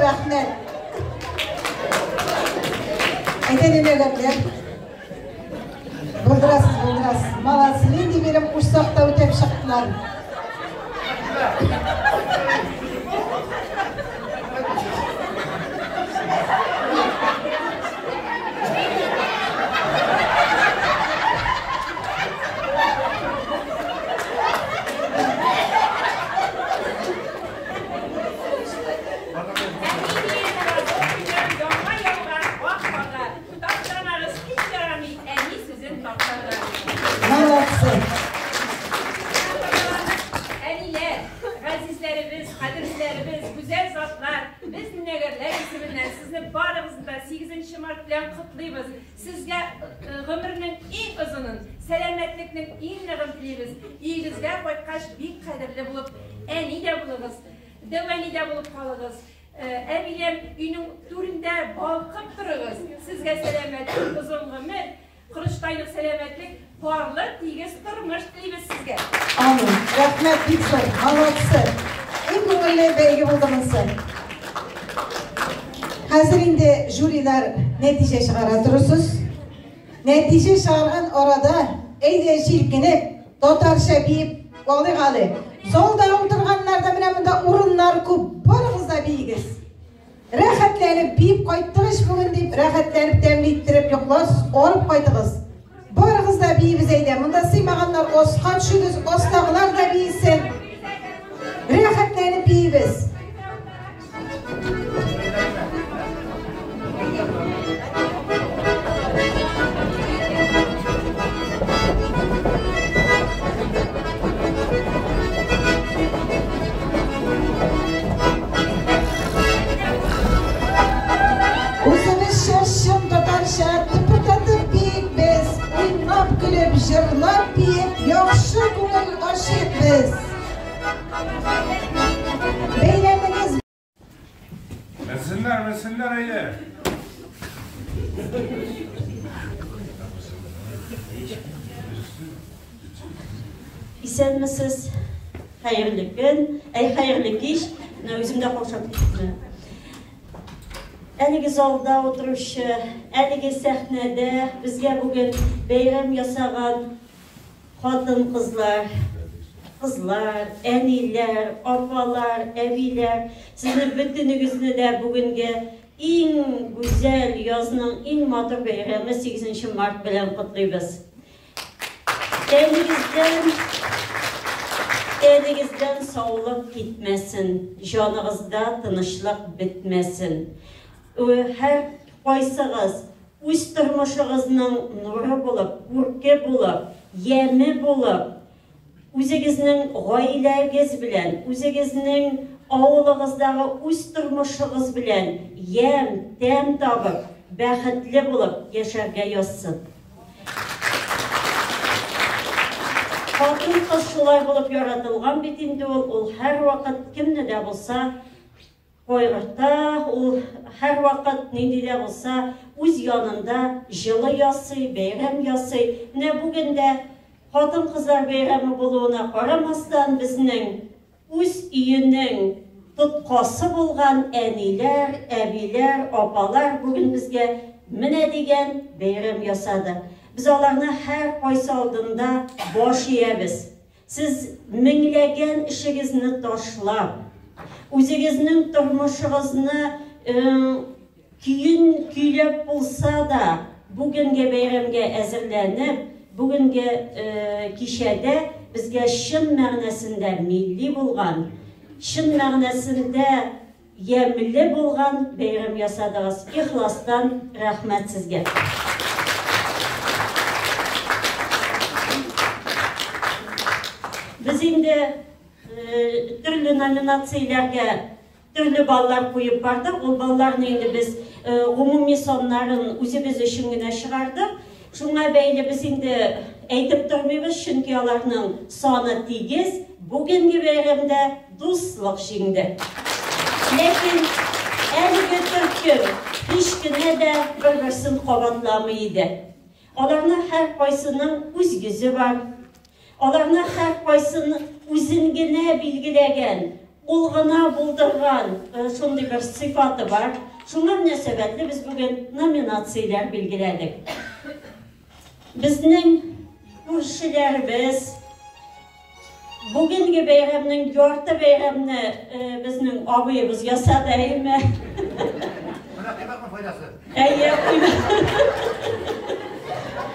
рәхмәт. Әйдә нәмәләр. Булдырасыз, булдырасыз. Молодцы. Нинди бирем кушсак та үтәп чыктылар. Яңа яуган ак карга, таптамагыз һич ярамый әни сүзен таптарга. Молодцы. Әниләр, газизләребез, кадерлеләребез, гүзәл затлар, без Нөнәгәрләр исеменнән сезне барыгызны да 8 март белән котлыйбыз. Сезгә гомернең иң озынын, сәламәтлекнең иң ныгын телибез. Өегезгә кайткач бик кадерле булып, әни дә булыгыз, дәү әни дә булып калыгыз. Әбиләр өйнең түрендә балкып торыгыз. Сезгә сәламәтлек, озын гомер, корычтайлык сәламәтлек, парлы, тигез тормыш телибез сезгә. Амин. Рәхмәт бик зур. Молодцы. Иң күңелле бәйге булды монысы. Хәзер инде жюрилар нәтиҗә чыгара торырсыз. Нәтиҗә чыгарган арада әйдә җилкенеп, татарча биеп алыйк әле. Залда утырганнар да менә монда урыннар күп. Барыгыз да биегез. Рәхәтләнеп биеп кайттыгыз бүген дип, рәхәтләнеп тәмле иттереп йокларсыз, арып кайтыгыз. Барыгыз да биебез әйдә. Монда сыймаганнар аска төшегез, астагылар да биесен. Рәхәтләнеп биебез. Үзебезчә чын татарча тыпырдатып биик без, уйнап көлеп, җырлап биеп, яхшы күңел ачыйк без. Бәйрәмегез Менсеннәр, менсеннәр әйдә. Исәнмесез, хәерле көн, әй хәерле кич. Менә үзем дә каушап киттем. Әлеге залда утыручы, әлеге сәхнәдә безгә бүген бәйрәм ясаган хатын-кызлар, кызлар, әниләр, апалар, әбиләр, сезне бөтенегезне дә бүгенге иң гүзәл язның иң матур бәйрәме 8 март белән котлыйбыз. Тәнегездән тәнегездән саулык китмәсен, җаныгызда тынычлык бетмәсен. Һәр кайсыгыз үз тормышыгызның нуры булып, күрке булып, яме булып, үзегезнең гаиләгез белән, үзегезнең авылыгыздагы үз тормышыгыз белән ямь, тәм табып, бәхетле булып яшәргә язсын. Хатын-кыз шулай булып яратылган бит инде ул, ул һәрвакыт кемне дә булса кайгырта, ул һәрвакыт нинди дә булса үз янында җылы ясый, бәйрәм ясый. Менә бүген дә хатын-кызлар бәйрәме булуына карамастан, безнең үз өенең тоткасы булган әниләр, әбиләр, апалар бүген безгә менә дигән бәйрәм ясады. Без аларны һәркайсы алдында баш иябез. Сез меңләгән эшегезне ташлап, үзегезнең тормышыгызны көен көйләп булса да, бүгенге бәйрәмгә әзерләнеп, бүгенге кичәдә безгә чын мәгънәсендә милли булган, чын мәгънәсендә ямьле булган бәйрәм ясадыгыз. Ихластан рәхмәт сезгә. Без инде төрле номинацияләргә төрле баллар куеп бардык. Ул балларны инде без гомуми саннарын үзебез өчен генә чыгардык. Шуңа бәйле без инде әйтеп тормыйбыз, чөнки аларның саны тигез. Бүгенге бәйрәмдә дуслык җиңде. Ләкин әлеге төркем һич кенә дә бер-берсен кабатламый иде. Аларның һәркайсының үз йөзе бар. Аларның һәркайсын үзен генә билгеләгән, Ул гына булдырган шундый бер сыйфаты бар. Шуңа мөнәсәбәтле без бүген номинацияләр билгеләдек. Безнең күршеләребез бүгенге бәйрәмнең ярты бәйрәмне безнең абыебыз ясады, әйеме? Менә коймакның файдасы. Әйе, коймак.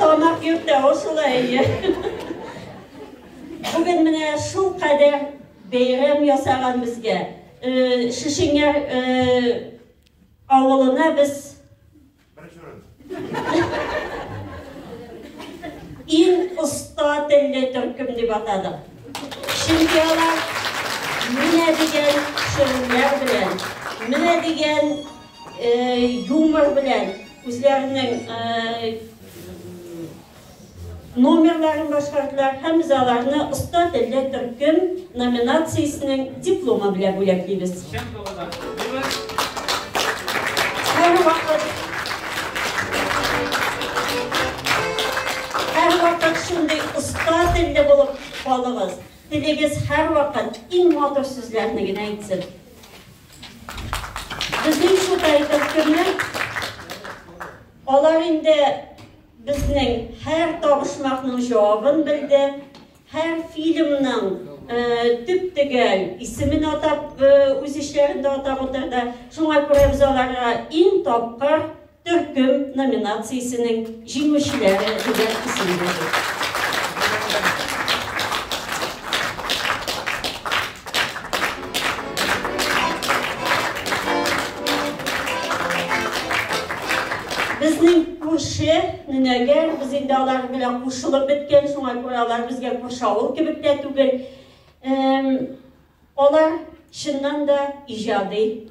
Тамак йөртә ул шулай, әйе. Бүген менә шул кадәр бәйрәм ясаган безгә. Шешеңәр авылына без Беренче урын. Иң оста телле төркем дип атадык. Чөнки алар менә дигән шигырьләр белән, менә дигән юмор белән үзләренең номерларын башкардылар һәм без аларны Оста телле төркем номинациясенең дипломы белән бүләклибез. Чын күңелдән котлыйбыз. Һәрвакыт Һәрвакыт шундый оста телле булып калыгыз. Телегез һәрвакыт иң матур сүзләрне генә әйтсен. Безнең Чутай төркеме алар инде Безнең һәр табышмакның җавабын белде, һәр фильмның төп-төгәл исемен атап, үз эшләрендә атап утырды. Шуңа күрә без аларга Иң тапкыр төркем номинациясенең җиңүчеләре дигән исем бирдек. Безнең күрше Нөнәгәр, без инде алар белән кушылып беткән, шуңа күрә алар безгә күрше авыл кебек тә түгел. Алар чыннан да иҗади.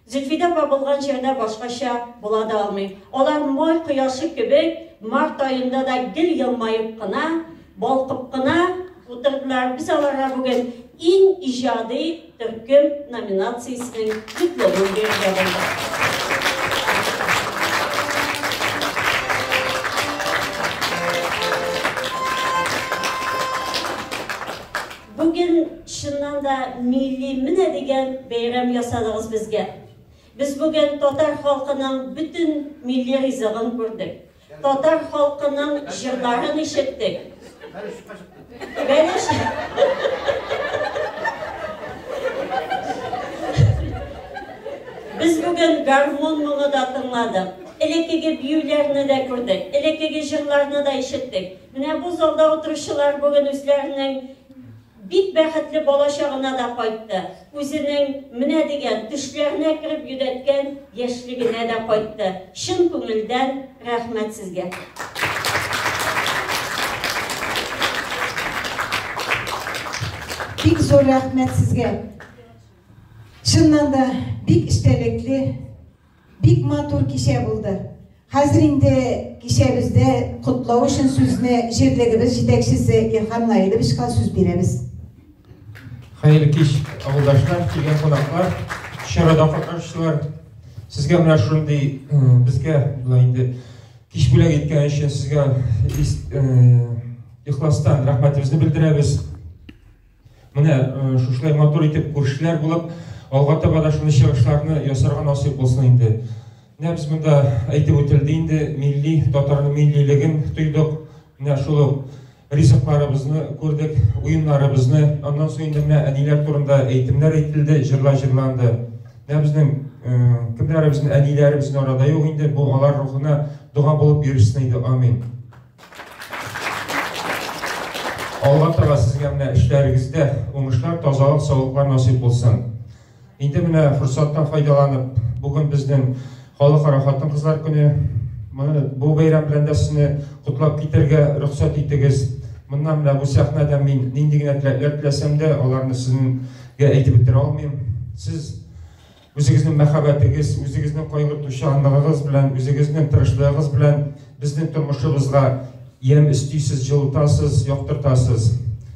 Зөлфидә апа булган җирдә башкача була да алмый. Алар май кояшы кебек март аенда да гел елмаеп кына, балкып кына утырдылар. Без аларга бүген Иң иҗади төркем номинациясенең дипломын бирергә булдык. Бүген чыннан да милли менә дигән бәйрәм ясадыгыз безгә. Без бүген татар халкының бөтен милли ризыгын күрдек. Татар халкының җырларын ишеттек. Бәлеш. Без бүген гармун моңы да тыңладык. Элеккеге биюләрне дә күрдек, элеккеге җырларны да ишеттек. Менә бу залда утыручылар бүген үзләренең Бик бәхетле балачагына да кайтты, үзенең менә дигән төшләренә кереп йөдәткән яшьлегенә дә кайтты. Чын күңелдән рәхмәт сезгә! Бик зур рәхмәт сезгә! Чыннан да, бик эчтәлекле, Бик матур кичә булды. Хәзер инде кичәбездә котлау өчен сүзне җирлегебез җитәкчесе Илһам Наиловичка сүз бирәбез. Хәерле кич, авылдашлар, килгән кунаклар, чарада катнашучылар. Сезгә менә шундый безгә болай инде кич бүләк иткән өчен сезгә ихластан рәхмәтебезне белдерәбез. Менә шушылай матур итеп күршеләр булып, алга таба да шундый чыгышларны ясарга насыйп булсын инде. Менә без монда әйтеп үтелде инде, милли, татарның миллилеген тойдык. Менә шул ук ризыкларыбызны күрдек, уеннарыбызны. Аннан соң инде менә әниләр турында әйтемнәр әйтелде, җырлар җырланды. Менә безнең кемнәребезнең әниләребезнең арада юк инде, бу алар рухына дога булып ирешсен иде. Амин. Алга таба сезгә менә эшләрегездә уңышлар, тазалык, саулыклар насыйп булсын. Инде менә форсаттан файдаланып, бүген безнең Халыкара хатын-кызлар көне. Моны бу бәйрәм белән дә сезне котлап китәргә рөхсәт итегез. Моннан менә бу сәхнәдә мин нинди генә теләкләр теләсәм дә, аларны сезгә әйтеп бетерә алмыйм. Сез Үзегезнең мәхәббәтегез, үзегезнең кайгыртучанлыгыгыз белән, үзегезнең тырышлыгыгыз белән безнең тормышыбызга ямь өстисез, җылытасыз, яктыртасыз.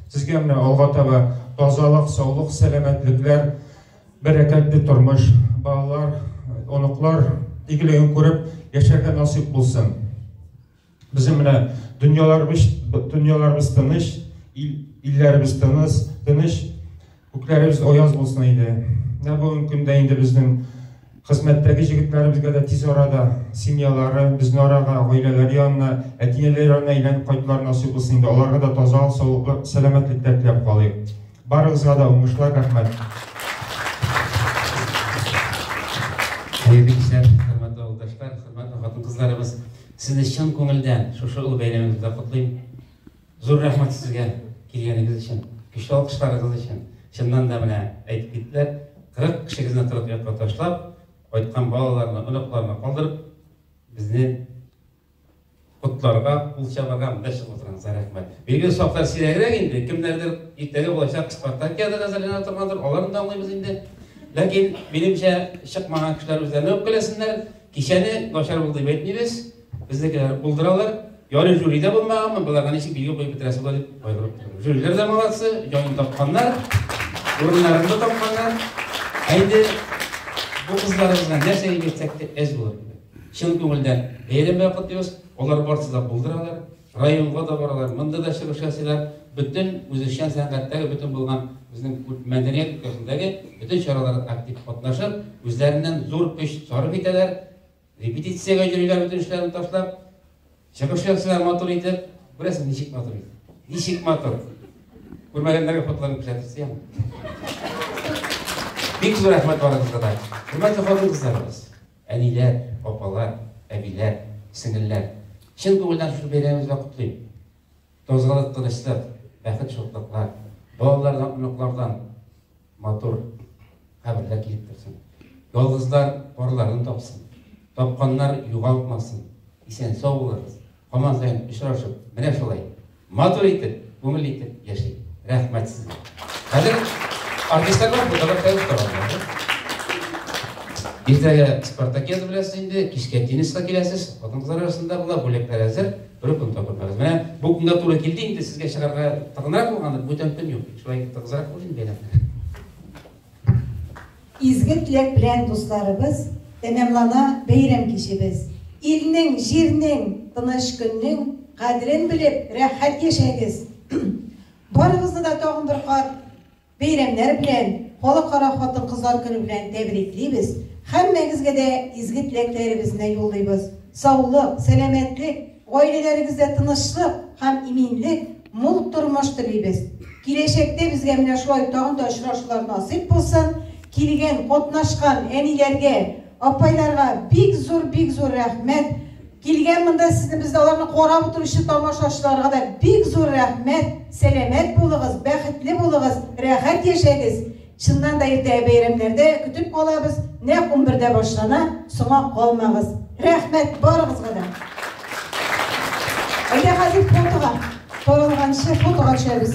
Сезгә менә алга таба тазалык, саулык, сәламәтлекләр, бәрәкәтле тормыш, балалар, оныклар игелеген күреп яшәргә насыйп булсын. Безнең менә дөньяларыбыз, дөньяларыбыз тыныч, ил, илләребез тыныч, тыныч. Күкләребез аяз булсын иде. Менә бүгенге көндә инде безнең хезмәттәге җегетләребезгә дә тиз арада семьялары, безнең арага, гаиләләре янына, әти-әниләре янына әйләнеп кайтулар насыйп булсын инде. Аларга да тазалык, саулыклык, сәламәтлекләр теләп калыйк. Барыгызга да уңышлар, рәхмәт. Хәерле кичләр, хөрмәтле авылдашлар, хөрмәтле хатын-кызларыбыз. Сезне чын күңелдән шушы олы бәйрәмегез белән котлыйм. Зур рәхмәт сезгә килгәнегез өчен, көчле алкышларыгыз өчен. Чыннан да менә әйтеп киттеләр, 40 кешегезне торып якка ташлап, кайткан балаларны, оныкларны калдырып, безне котларга, кул чабарга монда чыгып утыргансыз. Рәхмәт. Билгеле, сафлар сирәгрәк инде, кемнәрдер иртәгә булачак спартакиадага әзерләнә торгандыр, аларны да аңлыйбыз инде. Ләкин, минемчә, чыкмаган кешеләр үзләренә үпкәләсеннәр. Кичәне начар булды дип әйтмибез. Безнекеләр булдыралар. Ярый жюри дә булмаганмы, боларга ничек билге куеп бетерәсе була дип кайгырып тордым. Жюриләр дә молодцы, җаен тапканнар, урыннарын да тапканнар. Ә инде бу кызларыбызга нәрсә дип әйтсәк тә әз булыр кебек. Чын күңелдән бәйрәм белән котлыйбыз. Алар барысы да булдыралар. Районга да баралар, монда да чыгыш ясыйлар. Бөтен үзешчән сәнгатьтәге бөтен булган безнең мәдәният өлкәсендәге бөтен чараларда актив катнашып, үзләреннән зур көч сарыф итәләр. Репетициягә йөриләр бөтен эшләрен ташлап. Чыгыш ясыйлар матур итеп. Күрәсең, ничек матур итеп. Ничек матур. Күрмәгәннәргә фотоларын күрсәтерсез, яме. Бик зур рәхмәт барыгызга да. Хөрмәтле хатын-кызларыбыз, әниләр, апалар, әбиләр, сеңелләр. Чын күңелдән шушы бәйрәмебез белән котлыйм. Тазалык, тынычлык, бәхет, шатлыклар, балалардан, оныклардан матур хәбәрләр килеп торсын. Ялгызлар парларын тапсын. Тапканнар югалтмасын. Исән-сау булыгыз. Һаман саен очрашып, менә шулай матур итеп, күңелле итеп яшик. Рәхмәт сезгә. Хәзер артистлар бар, фотога төшәреп торалар. Иртәгә спартакиада беләсез инде, кичкә тенниска киләсез, хатын-кызлар арасында була, бүләкләр әзер, бер көн тапырмагыз. Менә бу көнгә туры килде инде, сезгә чыгарга тыгынрак булгандыр, бүтән көн юк. Шулай тыгызрак булды инде бәйрәмнәр. Изге теләк белән, дусларыбыз, тәмамлана бәйрәм кичебез. Илнең, җирнең, тыныч көннең кадерен белеп, рәхәт яшәгез. Барыгызны да тагын бер кат Бәйрәмнәр белән, Халыкара хатын-кызлар көне белән тәбриклибез, һәммәгезгә дә изге теләкләребезне юллыйбыз. Саулык, сәламәтлек, гаиләләрегездә тынычлык һәм иминлек, мул тормыш телибез. Киләчәктә безгә менә шулай тагын да очрашулар насыйп булсын. Килгән, катнашкан әниләргә, апайларга бик зур, бик зур рәхмәт. Килгән монда сезне безне аларны карап утыручы тамашачыларга да бик зур рәхмәт, сәламәт булыгыз, бәхетле булыгыз, рәхәт яшәгез. Чыннан да иртәгә бәйрәмнәрдә көтеп калабыз, нәкъ унбердә башлана, соңа калмагыз. Рәхмәт барыгызга да. Әйдә хәзер фотога, таралганчы фотога төшәбез.